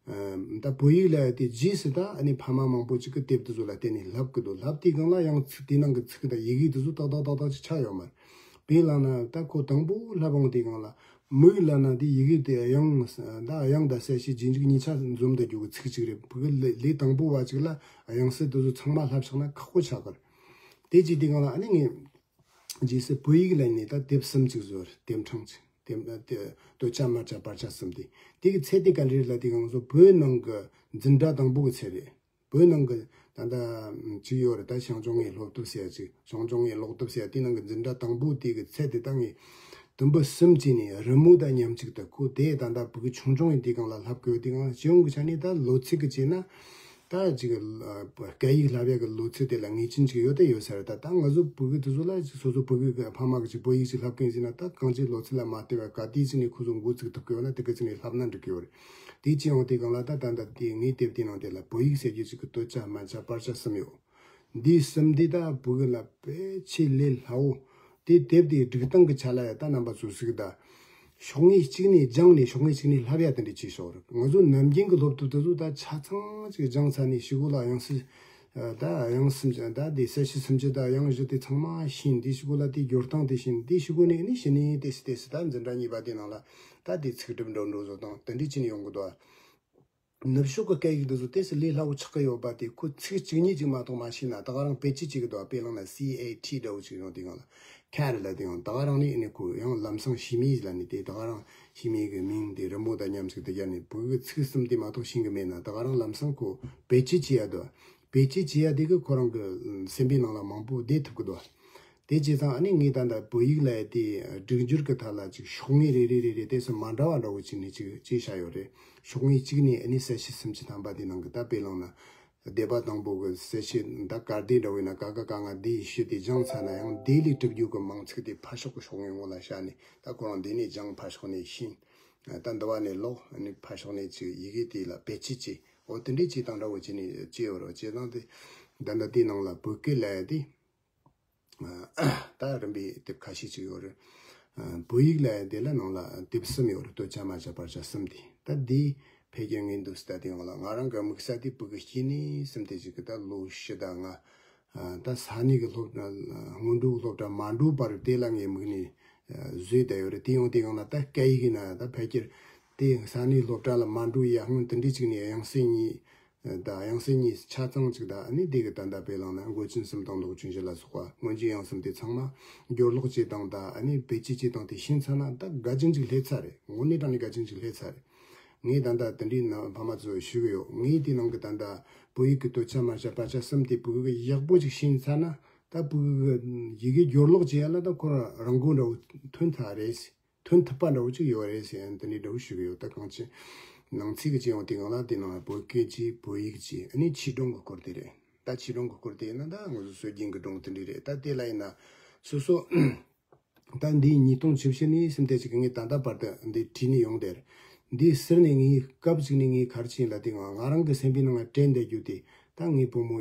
ཨ་ད་བོད་ཡིག་ལ་དེ་རྗེས་སུ་ད་ཨ་ནི་ཕ་མ་མང་པོ་ཅིག་གིས་དེབ་དེ་ཚོ་ལ་བརྟེན་ནས་བསླབ་གི་འདུག་བསླབ་དུས་སྒང་ལ་ཡང་ཚིག་དེ་ནང་གི་ཚིག་དང་ཡི་གེ་དེ་ཚོ་ཏག་ཏག་ཏག་ཏག་ཅིག་ཆགས་ཡོད་མ་རེད། དཔེ་བླངས་ན་ད་ཁོ་དང་པོ་བསླབ་འོང་དུས་སྒང་ལ་མིག་ལབ་ན་དེ་ཡི་གེ་དེ་དབྱངས་ད་དབྱངས་དང་གསལ་བྱེད་རྗེས་འཇུག་གཉིས་ཆ་འཛོམས་དུ་འཇུག་གི་ཚིག་ཅིག་རེད། བོད་ཡིག་ལས་དང་པོ་བ་ཅིག་ལ་དབྱངས་གསལ་དེ་ཚོ་ཚང་མ་བསླབ་བཞག་ན་ཁག་པོ་ཆགས་གི་རེད། དེ་བྱེད་དུས་སྒང་ལ་ཨ་ནི་ངས། རྗེས་སུ་བོད་ཡིག་ལ་ནི་ད་དེབ་གསུམ་ཅིག་བཟོས། དེབ་ཕྲེང་ཅིག་དེབ་དེ་སྟོད་ཆ་སྨད་ཆ་བར་ཆ་གསུམ་དེ། དེ་གི་ཚད་དེ་ག་འདྲ་རེད་ལབ་དུས་སྒང་ཚོ་བོད་ནང་གི་འཛིན་གྲྭ་དང་པོ་གི་ཚད་རེད། བོད་ནང་གི་ད་ལྟ་ཅིག་ཡོད་རེད། ད་ཞིང་ལྗོངས་ངའི་སློབ་དེབ་ཟེར་ཡ་ཅིག་ཞིང་ལྗོངས་ངའི་ཀློག་དེབ་ཟེར་ཡ་དེ་ནང་གི་འཛིན་གྲྭ་དང་པོ་དེ་གི་ཚད་དེ་ད་ངས་དུམ་བུ་གསུམ་བྱས་ནས་རི་མོ་དང་མཉམ་གཅིག་ཏུ་ཁོ་དེ་ད་ལྟ་བོད་ཀྱི་ཆུང་ཆུང་ཡིན་དུས་སྒང་ལ་བསླབ་དགོས་དུས་སྒང་སྤྱི་ཡོངས་ཀྱི་ཆ་ནས་ད་ལོ་ཚིགས་ཀྱི་བྱས་ན། ད་ཅིག་སྐད་ཡིག་བསླབ་ཡག་གི་ལོ་ཚོད་དེ་ལ་ངེས་ཅན་ཅིག་ཡོད་དེ་ཡོད་ས་རེད། ད་ད་ང་ཚོ་བོད་ཕྲུག་དེ་ཚོ་ལ་ཅིག་སོ་སོ་བོད་ཕྲུག་གི་ཕ་མ་གི་ཅིག་བོད་ཡིག་ཅིག་བསླབ་མཁན་ཟེར་ན་ད་གང་ཅིའི་ལོ་ཚོད་ལ་མ་ལྟོས་པར་ག་དུས་ཅིག་ནས་ཁོ་ཚོ་འགོ་ཚུགས་ཐུབ་ཀྱི་ཡོད་ན་དེ་ག་ཅིག་ནས་བསླབ་ན་འགྲིག་གི་ཡོད་རེད། དེ་ཅི་ཡོང་དུས་སྒང་ལ་ད་ད་ལྟ་དེ་ངའི་དེབ་དེའི་ནང་དེ་ལ་བོད་ཡིག་ཟེར་རྒྱུ་ཅིག་གི་སྟོད་ཆ་སྨད་ཆ་བར་ཆ་གསུམ་ཡོད། འདི་གསུམ་འདི་ད་བོད་ཡིག་ལ་དཔེ་ཆེས་ལས་སླ་བོ། དེ་དེབ་དེའི་སྒྲིག་སྟངས་ཀྱི་ཆ་ལ་ཡང་ད་རྣམ་པ་ཚོས་གཟིགས་ད། ཕྱོགས་ངོས་གཅིག་ནས་སྦྱངས་ནས་ཕྱོགས་ངོས་གཅིག་ནས་བསླབ་ཡ་དེ་འདྲ་བྱེད་ཤོག་རེད། ང་ཚོ་ནམ་རྒྱུན་གྱི་སློབ་དེབ་དེ་ཚོ་ད་ཆ་ཚང་ཅིག་སྦྱངས་ཚར་ནས་ཕྱི་གོ་ལ་དབྱངས་གསལ། ད་དབྱངས་གསལ་ཅན་ད་དེ་གསལ་བྱེད་སུམ་ཅུ་ད་དབྱངས་བཞི་དེ་ཚང་མ་ཤེས། འདི་ཕྱི་གོ་ལ་དེའི་སྦྱོར་སྟངས་དེ་ཤེས། འདི་ཕྱི་གོ་ནས་ནི་ཕྱི་ནས་ཏོག་ཙམ་ཏོག་ཙམ་ད་འཛིན་གྲྭ་གཉིས་པ་དེ་ནང་ལ་ད་དེ་ཚིག་གྲུབ་འགྲོ་འགྲོ་བཟོ་སྟངས་དེ་འདྲ་བྱས་ནས་ཡོང་གི་འདུག་ནུབ་ཕྱོགས་ཀྱི་སྐད་ཡིག་འདི་ཚོ་ཏོག་ཙམ་ལས་སླ་བོ་ཆགས་ཀྱི་ཡོད་པ་དེ་ཁོ་ཚིག་གཅིག་གཉིས་ཅིག་མ་གཏོགས་མ་ཤེས་ན་ད་ག་རང་བེད་སྤྱོད་བྱེད་ཀྱི་འདུག་དཔེ་བླངས་ན་cat འདྲ་བོ་ཅིག་ཡོང་དུས་སྒང་ལ་cat ལབ་དུས་ཡང་ད་ག་རང་ནས་ཨ་ནི་ཁོ་ཡང་ལམ་སང་ཤི་མི་ལ་ནི་དེ་ད་ག་རང་ཤི་མི་གི་མིང་དེ་རི་མོ་དང་མཉམ་གཅིག་ཏུ་སྦྱར་ནས་བོད་ཀྱི་ཚིག་གསུམ་དེ་མ་གཏོགས་ཤེས་ཀྱི་མེད་ན་ད་ག་རང་ལམ་སང་ཁོ་བེད་སྤྱོད་བྱེད་ཡ་འདུག་བེད་སྤྱོད་བྱེད་ཡ་དེ་གི་ཁོ་རང་གི་སེམས་པའི་ནང་ལ་མང་པོ་བསྡད་ཐུབ་ཀྱི་འདུག་དེ་བྱས་ཙང་ཨ་ནི་ངས་ད་ལྟ་བོད་ཡིག་ལབ་ཡ་དེ་སྒྲིག་སྦྱོར་གྱི་ཐད་ལ་ཅིག་ཕྱོགས་ངོས་རེ་རེ་རེ་རེ་དེ་ཚོ་མ་འདྲ་བ་འདྲ་བོ་ཅིག་ནས་ཅིག་ཅིག་བྱ་ཡོད་རེད། ཕྱོགས་ངོས་གཅིག་ནས་ཨ་ནི་གསལ་བྱེད་སུམ་ཅུ་ཐམ་པ་དེ་ནང་གི་ད་དཔེ་བླངས་ན་སྡེ་པ་དང་པོ་གི་གསལ་བྱེད་ད་ཀ་སྡེ་འདྲ་བོ་ཡིན་ན་ཀ་ཁ་ག་ང་སྡེ་ཡི་ཤུ་དེ་སྦྱངས་ཚར་ན་ཡང་དེ་ལས་གྲུབ་རྒྱུ་གི་མིང་ཚིག་དེ་ཕར་ཕྱོགས་ཀྱི་ཕྱོགས་ངོས་ངོ་ལ་བཞག་ནས་ད་ཁོ་རང་འདི་ནས་སྦྱངས་ཕར་ཕྱོགས་ནས་ཤེས། ད་འདི་བ་ནས་ཀློག་ཨ་ནི་ཕར་ཕྱོགས་ནས་ཅིག་ཡི་གེ་དེ་ལ་བེད་སྤྱོད་བྱེད། འོ་དེ་འདྲས་བྱེད་སྟངས་འདྲ་བོ་བྱས་ནས་བྱས་ཡོད་རེད། བྱས་ཙང་དེ་ད་ལྟ་དེའི་ནང་ལ་བོད་སྐད་ལབ་ཡ་དེ། ད་རིམ་པས་དེབ་ཁ་ཤས་ཅིག་ཡོད་རེད། བོད་ཡིག་ལབ་ཡ་དེ་ལ་ནང་ལ་དེབ་གསུམ་ཡོད་རེད། སྟོད་ཆ་སྨད་ཆ་བར་ཆ་གསུམ་དེ། ད་འདི་ཕལ་སྐྱེད་ངས་འདུག་ཟེར་ད་དེ་ཡོང་ལ་ང་རང་གི་དམིགས་ས་དེ་བོད་ཀྱི་སྐྱེས་ནས་སེམས་དེ་ཅིག་གི་ད་ལོ་བཞི་དང་ལྔ། ད་ས་གནས་ཀྱི་སློབ་གྲྭ་སྔོན་འགྲོའི་སློབ་གྲྭ་མ་འགྲོ་བར་དེ་ལ་ངས་དམིགས་ནས་བཟོས་བསྡད་ཡོད་རེད། དེ་ཡོང་དེ་ཡོང་ན་ད་སྐད་ཡིག་ཡིན་ན་ད་ཕལ་སྐྱེད་དེ་ས་གནས་སློབ་གྲྭ་ལ་མ་འགྲོ་ཡ་སྔོན་དེ་འདྲས་ཅིག་ནས་དབྱངས་གསལ་གཉིས། ད་དབྱངས་གསལ་གཉིས་ཆ་ཚང་གཅིག་ད་ཨ་ནི་དེ་གི་ད་ལྟ་དཔེ་བླངས་ན་མགོ་ཅན་གསུམ་དང་ལོག་ཅན་བཞི་ལ་སོགས་པ་སྔོན་རྗེས་དབྱངས་གསུམ་དེ་ཚང་མ་སྦྱོར་ཀློག་བྱེད་སྟངས་ད་ཨ་ནི་བེད་སྤྱོད་བྱེད་སྟངས་དེ་ཤེས་ཚར་ན་ད་དགའ་ཅན་ཅིག་སླེབས་ཚར་རེད། དངོས་གནས་དྲང་ནས་དགའ་ཅན་ཅིག་སླེབས་ཚར་རེད། ངས་ད་ལྟ་དེ་འདྲའི་ནང་ཕ་མ་ཚོས་ཞུ་གི་ཡོད། ངས་དེ་ནང་གི་ད་ལྟ་བོད་ཡིག་གི་སྟོད་ཆ་སྨད་ཆ་བར་ཆ་གསུམ་དེ་བོད་ཡིག་གི་ཡག་པོ་ཅིག་ཤེས་ཚར་ན་ད་བོད་ཡིག་གི་ཡི་གེ་སྦྱོར་ཀློག་བྱེད་ཡ་ལ་ད་ཁོ་རང་རང་མགོ་འདྲ་བོ་ཐོན་ཚར་རེད། ཐོན་ཐུབ་པ་འདྲ་བོ་ཅིག་ཡོད་རེད་ཟེར་ཡང་དེ་འདྲའི་འདྲ་བོ་ཞུ་གི་ཡོད། ད་གང་ཅི་ནང་ཚིག་གི་ཅི་ཡོང་དེ་གང་ལ་དེ་ནང་བོད་སྐད་ཀྱི་བོད་ཡིག་ཅི་ཨ་ནི་ཆོས་སྒྲོན་གྱི་སྐོར་དེ་རེད། ད་ཆོས་སྒྲོན་གྱི་སྐོར་དེ་ཡིན་ན་ད་ང་ཚོ་སྲོལ་རྒྱུན་གྱི་སྒྲུང་དེ་འདྲ་རེད། ད་དེ་ལ་ཡིན་ན་སོ་སོ་ད་འདི་ཉིས་སྟོང་བཅུ་བཞི་ནས་སེམས་གཏད་ཅིག་ངས་ད་ལྟ་བར་དུ་འདི་བྲིས་ནས་ཡོང་དེར་འདི་ཟེར་ནས་ངས་སྐབས་ཅིག་ནས་ངས་ག་རེ་བྱས་ཡིན་ལ་དེ་ང་ང་རང་གི་སེམས་པའི་ནང་ལ་དྲན་བསྡད་རྒྱུ་དེ། ད་ངའི་བུ་མོ་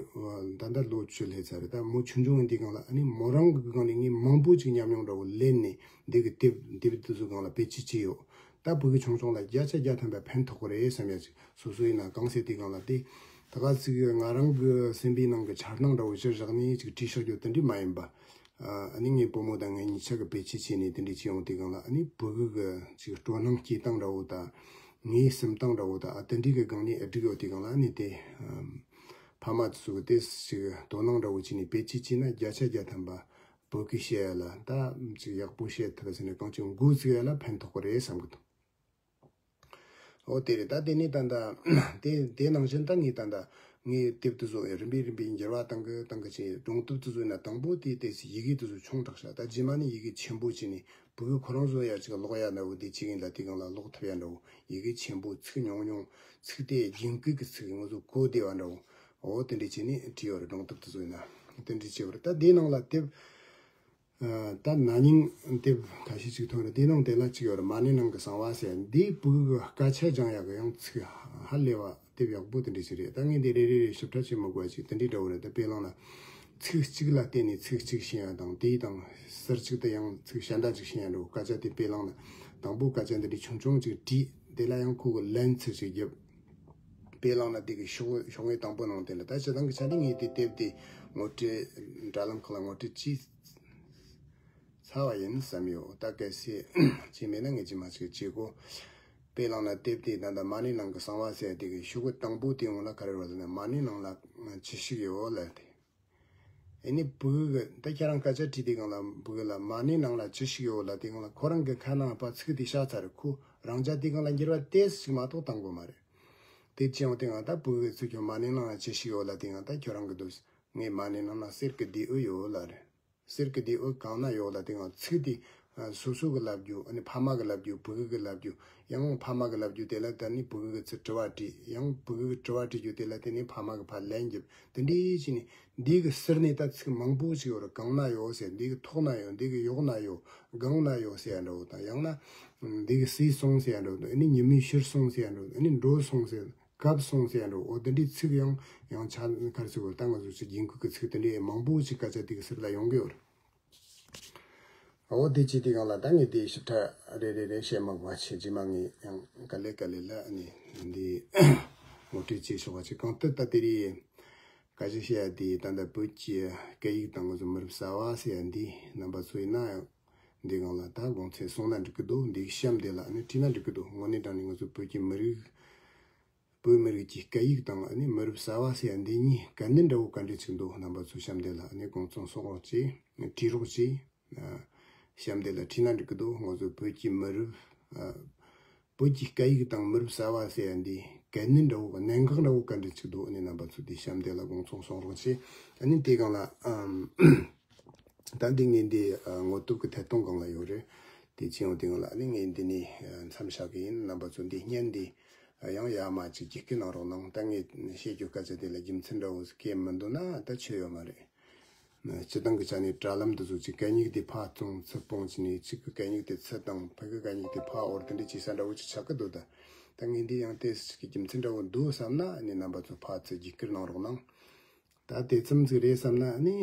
ད་ལྟ་ལོ་བཅུ་སླེབས་ཚར་རེད། ད་མོ་ཆུང་ཆུང་ཡིན་དུས་སྒང་ལ་ཨ་ནི་མོ་རང་གི་སྒང་ནས་ངས་མང་པོ་ཅིག་ཉམས་མྱོང་འདྲ་བོ་ལེན་ནས་འདི་གི་དེབ་དེབ་དེ་ཚོ་སྒང་ལ་བེད་སྤྱོད་བྱས་ཡོད། ད་བོད་ཀྱི་ཆུང་ཆུང་ལ་བརྒྱ་ཆ་བརྒྱ་ཐམ་པ་ཕན་ཐོགས་གི་རེད་བསམ་ཡ་ཅིག་སོ་སོ་ཡིན་ན་གང་ཟེར་དུས་སྒང་ལ་དེ་ད་ག་ཅིག་ང་རང་གི་སེམས་པའི་ནང་གི་འཆར་སྣང་འདྲ་བོ་གཞིར་བཞག་ནས་ཅིག་བྲིས་བཞག་རྒྱུ་དེ་འདྲ་མ་ཡིན་པ། ཨ་ནི་ངའི་བུ་མོ་དང་ངའི་གཉིས་ཆ་གི་བེད་སྤྱོད་བྱས་ནས་དེ་འདྲ་བྱས་ཡོང་དུས་སྒང་ལ་ཨ་ནི་བོད་ཀྱི་ཅིག་སྤྲོ་སྣང་སྐྱེ་སྟངས་འདྲ་བོ་དང་ངའི་སེམས་སྟངས་འདྲ་བོ་དང་ཨ་དེ་འདྲའི་གི་སྒང་ནས་ཨ་འགྲིག་ཡོད་དུས་སྒང་ལ་ཨ་ནི་དེ། ཕ་མ་ཚོས་དེ་ཞིག་དོ་སྣང་འདྲ་བོ་བྱས་ནས་བེད་སྤྱོད་བྱས་ན་བརྒྱ་ཆ་བརྒྱ་ཐམ་པ་བོད་སྐད་བཤད་ཡ་ལ་ད་ཅིག་ཡག་པོ་བཤད་ཐུབ་ཟེར་ནས་གང་ཅི་འགོ་ཚུགས་ཡ་ལ་ཕན་ཐོགས་ཀྱི་རེད་བསམ་གི་འདུག་འོ་དེ་རེད། ད་དེ་ནས་ད་ལྟ་དེ་དེ་ནང་བཞིན་ད་ངས་ད་ལྟ་ངས་དེབ་དེ་ཚོ་རིམ་པས་རིམ་པས་འགྱུར་བ་གཏང་གི་གཏང་གི་བྱས། སྒྲུང་དེབ་དེ་ཚོ་ཡིན་ན་དང་པོ་དེ་དེ་ཡི་གེ་དེ་ཚོ་ཆུང་དྲགས་ཤག་ད་རྗེས་མ་ནས་ཡི་གེ་ཆེན་པོ་བྱས་ནས་བོད་ཡིག་ཁོ་རང་བཟོ་ཡ་ཅིག་ཀློག་ཡ་འདྲ་བོ་དེ་ཅིག་ཡིན་ལ་དེ་སྒང་ལ་ཀློག་ཐུབ་ཡ་འདྲ་བོ། ཡི་གེ་ཆེན་པོ་ཚིག་ཉུང་ཉུང་ཚིག་དེ་རྒྱུན་སྐུལ་གྱི་ཚིག་ང་ཚོ་གོ་བདེ་བ་འདྲ་བོ། འོ་དེ་འདྲ་བྱས་ནས་བྲིས་ཡོད་རེད། སྒྲུང་དེབ་དེ་ཚོ་ཡིན་ན་དེ་འདྲ་བྱས་པ་རེད། ད་དེའི་ནང་ལ་དེབ་ཨ་ད་ན་ནིང་དེབ་ཁ་ཤས་ཅིག་ཐོན་རེད། དེའི་ནང་དེ་ལ་ཅིག་ཡོད་རེད། མ་ཎི་ནང་གི་གསང་བ་ཟེར་འདི་བོད་ཀྱི་སྐད་ཆ་སྦྱང་ཡག་གི་ཡང་ཚིག་ཧ་ལས་པ། དེབ་ཡག་པོ་དེ་འདྲ་ཞིག་རེད། ད་ངས་འདི་རེ་རེ་རེ་ཞིབ་ཕྲ་བྱེད་མི་དགོས་ཅིག་དེ་འདྲའི་འདྲ་བོ་རེད། ད་དཔེ་བླངས་ན་ཚིག་གཅིག་ལ་བརྟེན་ནས་ཚིག་གཅིག་ཤེས་ཡ་དང་དེའི་དང་ཟུར་གཅིག་ཏུ་ཡང་ཚིག་གཞན་དག་ཅིག་ཤེས་ཡ་འདྲ་བོ། སྐད་ཆ་དེ་དཔེ་བླངས་ན་དང་པོ་སྐད་ཆ་འདི་འདྲའི་ཆུང་ཆུང་ཅིག་དྲིས། དེ་ལ་ཡང་ཁོ་གི་ལན་ཚིག་ཅིག་བརྒྱབ། དཔེ་བླངས་ན་དེ་གི་ཤོག་ཤོག་ངོས་དང་པོ་ནང་དེ་ལ། ད་སྤྱིར་བཏང་གི་ཆ་ནས་ངས་དེ་དེབ་དེ་ངོ་སྤྲོད་དྲ་ལམ་ཁག་ལ་ངོ་སྤྲོད་བྱས་ཚར་བ་ཡིན་བསམ་ཡོད། ད་གལ་སྲིད་བྱས་མེད་ན་ངས་ཅི་མ་ཅིག་བྱེད་དགོས། དཔེ་བླངས་ན་དེབ་དེ་ད་ལྟ་མ་ཎི་ནང་གི་གསང་བ་ཟེར་དེ་གི་ཤོག་གུ་དང་པོ་དེའི་ངོ་ལ་ག་རེ་རེད་ཟེར་ན། མ་ཎི་ནང་ལ་ཅི་ཞིག་ཡོད་ལབ་དེ། ཨེ་ནི་ཕྲུ་གུ་གི་ད་ཁྱེད་རང་སྐད་ཆ་དྲིས་དེ་གང་ལ། ཕྲུ་གུ་ལ་མ་ཎི་ནང་ལ་ཅི་ཞིག་ཡོད་ལབ་དེ་གང་ལ། ཁོ་རང་གི་ཁ་ནང་ཕར་ཚིག་དེ་བཞག་ཚར་རེད། ཁོ་རང་ཅག་དེ་གང་ལ་འགྱུར་བ་ཏོག་ཙམ་ཞིག་མ་གཏོགས་བཏང་དགོས་མ་རེད། དེ་བྱས་ཡོང་དེ་གང་ད་ཕྲུ་གུ་གི་ཚིག་ཁྱོད་མ་ཎི་ནང་ལ་ཅི་ཞིག་ཡོད་ལབ་དེ་གང་ད་ཁྱོད་རང་གི་འདུག་ངའི་མ་ཎི་ནང་ན་གསེར་གྱི་མདེའུ་ཡོད་ལབ་རེད། གསེར་གྱི་མདེའུ་གང་ན་ཡོད་ལབ་དེ་གང་ཚིག་དེ་ཨ་སོ་སོ་གི་ལབ་རྒྱུ། ཨ་ནི་ཕ་མ་གི་ལབ་རྒྱུ། ཕྲུ་གུ་གི་ལབ་རྒྱུ། ཡང་ཕ་མ་གི་ལབ་རྒྱུ་དེ་ལ་ད་ནི་ཕྲུ་གུ་གི་ཚུར་དྲི་བ་དྲིས། ཡང་ཕྲུ་གུ་གི་དྲི་བ་དྲི་རྒྱུ་དེ་ལ་དེ་ནི་ཕ་མ་གི་ཕར་ལན་རྒྱབ། དེ་འདྲའི་བྱས་ནས་འདི་གི་ཟུར་ནས་ད་ཚིག་མང་པོ་ཞིག་ཡོད་རེད། གང་ན་ཡོད་ཟེར། འདི་གི་ཐོག་ན་ཡོད། འདི་གི་འོག་ན་ཡོད། སྒང་ན་ཡོད་ཟེར་ཡ་འདྲ་བོ་དང་། ཡང་ན་འདི་གི་ཟས་སོང་ཟེར་ཡ་འདྲ་བོ་དང་། ཨ་ནི་ཉི་མའི་ཕྱིར་སོང་ཟེར་ཡ་འདྲ་བོ་དང་། ཨ་ནི་འགྲོ་སོང་ཟེར། བཀབ་སོང་ཟེར་ཡ་འདྲ་བོ། འོ་དེ་འདྲའི་ཚིག་ཡང་ཡང་ཆ་ག་རེ་ཟེར་དགོས། ད་ང་ཚོ་ཚིག་རྒྱན་གོས་ཀྱི་ཚིག་དེ་འདྲའི་མང་པོ་ཞིག་སྐད་ཆ་དེ་གི་ཟུར་ལ་ཡོང་གི་ཡོད་རེད། འོ་དེ་བྱས་དེ་གང་ལ་ད་ངས་དེ་ཞིབ་ཕྲ་རེ་རེ་རེ་བཤད་མ་དགོས་པ་བྱས། རྗེས་མ་ངས་ཡང་ག་ལེ་ག་ལེ་ལ་ཨ་ནི་འདི་ངོ་སྤྲོད་བྱེད་ཆོག་པ་བྱས། གང་ལྟར་ད་དེ་རིང་སྐད་ཆ་བཤད་ཡ་དེ་ད་ལྟ་བོད་ཀྱི་སྐད་ཡིག་དང་ང་ཚོ་མི་རབས་གསར་བ་ཟེར་ཡ་འདི་རྣམ་པ་ཚོ་ཡིན་ན་ཡང་འདི་གང་ལ་ད་དགོངས་ཚུལ་གསུངས་ན་འགྲིག་གི་འདུག་འདི་གཤམ་དེ་ལ་ཨ་ནི་བྲིས་ན་འགྲིག་གི་འདུག་དངོས་གནས་དྲང་གནས་ང་ཚོ་བོད་ཀྱི་མི་རིགས། བོད་མི་རིགས་ཀྱི་སྐད་ཡིག་དང་ཨ་ནི་མི་རབས་གསར་བ་ཟེར་ཡ་འདི་གཉིས་གལ་གནད་འདྲ་བོ་ག་འདྲ་ཅིག་འདུག་རྣམ་པ་ཚོ་གཤམ་དེ་ལ་ཨ་ནི་དགོངས་ཚུལ་གསུང་རོགས་གྱིས། བྲིས་རོགས་གྱིས། གཤམ་དེ་ལ་བྲིས་ན་འགྲིག་གི་འདུག་ང་ཚོ་བོད་ཀྱི་མི་རབས། བོད་ཀྱི་སྐད་ཡིག་དང་མི་རབས་གསར་བ་ཟེར་ཡ་འདི་གལ་གནད་འདྲ་བོ་གནད་འགག་འདྲ་བོ་ག་འདྲ་ཅིག་འདུག་ཨ་ནི་རྣམ་པ་ཚོ་དེ་གཤམ་དེ་ལ་དགོངས་ཚུལ་གསུང་རོགས་གྱིས། ཨ་ནི་དེ་གང་ལ་ཨམ། ད་འདི་ངས་འདི་ཨ་ངོ་དེབ་ཀྱི་ཐད་གཏོང་སྒང་ལ་ཡོད་རེད། དེ་ཕྱིན་འོང་དེ་སྒང་ལ་ཨ་ནི་ངས་འདི་ནས་ཨ་མཚམས་བཞག་གི་ཡིན། རྣམ་པ་ཚོ་འདི་བརྙན་འདི་ཨ་ཡང་ཡར་མར་ཅིག་བརྒྱུད་སྐུལ་གནང་རོགས་གནང་། ད་ངས་བཤད་རྒྱུ་སྐད་ཆ་དེ་ལ་རྒྱུ་མཚན་འདྲ་བོ་ཟིག་གང་མི་འདུག་ན་ད་ཆོ་ཡོད་མ་རེད། སྤྱིར་བཏང་གི་ཆ་ནས་དྲ་ལམ་འདི་ཚོ་ཅིག་གད་སྙིགས་དེ་ཕར་བཙོང་ཚུར་སྤུངས་བྱས་ནས་གཅིག་གི་གད་སྙིགས་དེ་ཚུར་བཏང་། ཕ་གི་གད་སྙིགས་དེ་ཕར་དབོར། དེ་འདྲ་བྱེད་ས་འདྲ་བོ་ཅིག་ཆགས་ཀྱི་འདུག་ད་ད་ངས་འདི་ཡང་དེ་ཅིག་གི་རྒྱུ་མཚན་འདྲ་བོ་འདུག་བསམ་ན་ཨ་ནི་རྣམ་པ་ཚོ་ཕར་ཚུར་བརྒྱུད་སྐུལ་གནང་རོགས་གནང་། ད་དེ་ཙམ་ཟིག་རེད་བསམ་ན་ཨ་ནི།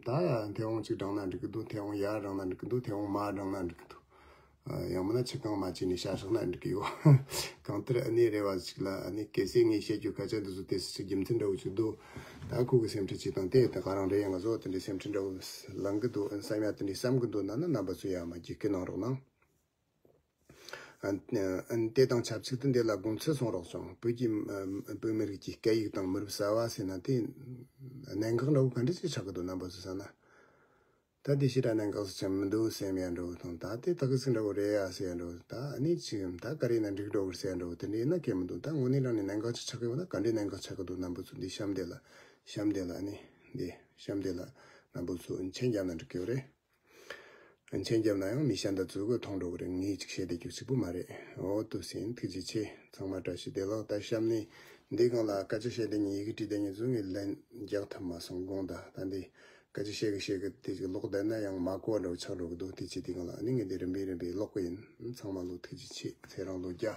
ད་མཐེ་བོང་གཅིག་བསྒྲེངས་ན་འགྲིག་གི་འདུག་མཐེ་བོང་ཡར་བསྒྲེངས་ན་འགྲིག་གི་འདུག་མཐེ་བོང་མར་བསྒྲེངས་ན་འགྲིག་གི་འདུག་ཡང་མིན་ན་ཆུ་གང་མ་བྱས་ནས་བཤད་བཞག་ན་འགྲིག་གི་ཡོད། གང་ལྟར་ཨ་ནི་རེ་བ་ཞིག་ལ་ཨ་ནི་གལ་སྲིད་ངས་བཤད་རྒྱུ་སྐད་ཆ་འདི་ཚོ་དེ་ཅིག་རྒྱུ་མཚན་འདྲ་བོ་ཅིག་འདུག་ད་ཁོ་གི་སེམས་ཁྲལ་བྱེད་སྟངས་དེ་ད་ག་རང་རེད། ཡང་ང་ཚོ་དེ་འདྲའི་སེམས་ཁྲལ་འདྲ་བོ་ལངས་གི་འདུག་བསམ་ཡ་དེ་འདྲའི་བསམ་གི་འདུག་ན་ན་རྣམ་པ་ཚོ་ཡར་མར་བརྒྱུད་སྐུལ་གནང་རོགས་གནང་། ཨ་ཨ་དེ་དང་ཆབས་ཅིག་ཏུ་འདི་ལ་དགོངས་ཚུལ་གསུང་རོགས་བྱུང་། བོད་ཀྱི་ཨ་བོད་མི་རིགས་ཀྱི་སྐད་ཡིག་དང་མི་རབས་གསར་བ་ཟེར་ན་དེ་གནད་འགག་འདྲ་བོ་ག་འདྲ་ཞིག་ཆགས་ཀྱི་འདུག་རྣམ་པ་ཚོ་བསམ་ན། ད་དེ་ཞེ་དྲག་གནད་འགག་ཞིག་ཆགས་མི་འདུག་བསམ་ཡ་འདྲ་བོ་དང་། ད་དེ་ད་གི་ཟིག་འདྲ་བོ་རེད་ཡ་ཟེར་ཡ་འདྲ་བོ། ད་ཨ་ནི་ཅིག་ད་ག་རེ་ན་འགྲིག་འགྲོ་གི་ཟེར་ཡ་འདྲ་བོ་དེ་འདྲ་ཡིན་ན་གལ་མི་འདུག་ད་དངོས་གནས་དྲང་གནས་གནད་འགག་ཅིག་ཆགས་ཀྱི་ཡོད་ན་ག་འདྲའི་གནད་འགག་ཆགས་ཀྱི་འདུག་རྣམ་པ་ཚོ་འདི་གཤམ་དེ་ལ་གཤམ་དེ་ལ་ཨ་ནི་འདི་གཤམ་དེ་ལ་རྣམ་པ་ཚོ་མཆན་བརྒྱབ་ན་འགྲིག་གི་ཡོད་རེད། མཆན་བརྒྱབ་ན་ཡང་མི་གཞན་དག་ཚོ་གིས་མཐོང་འགྲོ་གི་རེད། ངས་ཅིག་བཤད་བསྡད་རྒྱུ་གཅིག་པུ་མ་རེད། འོ་ཐུགས་རྗེ་ཆེ། ཐུགས་རྗེ་ཆེ། ཚང་མ་བཀྲ་ཤིས་བདེ་ལེགས། ད་གཤམ་ནས་འདི་སྒང་ལ་སྐད་ཆ་བཤད་བསྡད་མཁན་ཡི་གེ་བྲིས་བསྡད་མཁན་ཚོ་ངས་ལན་རྒྱག་ཐུབ་མ་སོང་། དགོངས་དག་ད་འདི་སྐད་ཆ་བཤད་གི་བཤད་གི་དེ་ཅིག་ཀློག་བསྡད་ན་ཡང་མ་གོ་བ་འདྲ་བོ་ཆགས་འགྲོ་གི་འདུག་དེ་ཅི་དེ་སྒང་ལ་ཨ་ནི་ངས་འདི་རིམ་པས་རིམ་པས་ཀློག་གི་ཡིན། ཚང་མ་ལོ་ཐུགས་རྗེ་ཆེ། ཚེ་རིང་ལོ་བརྒྱ།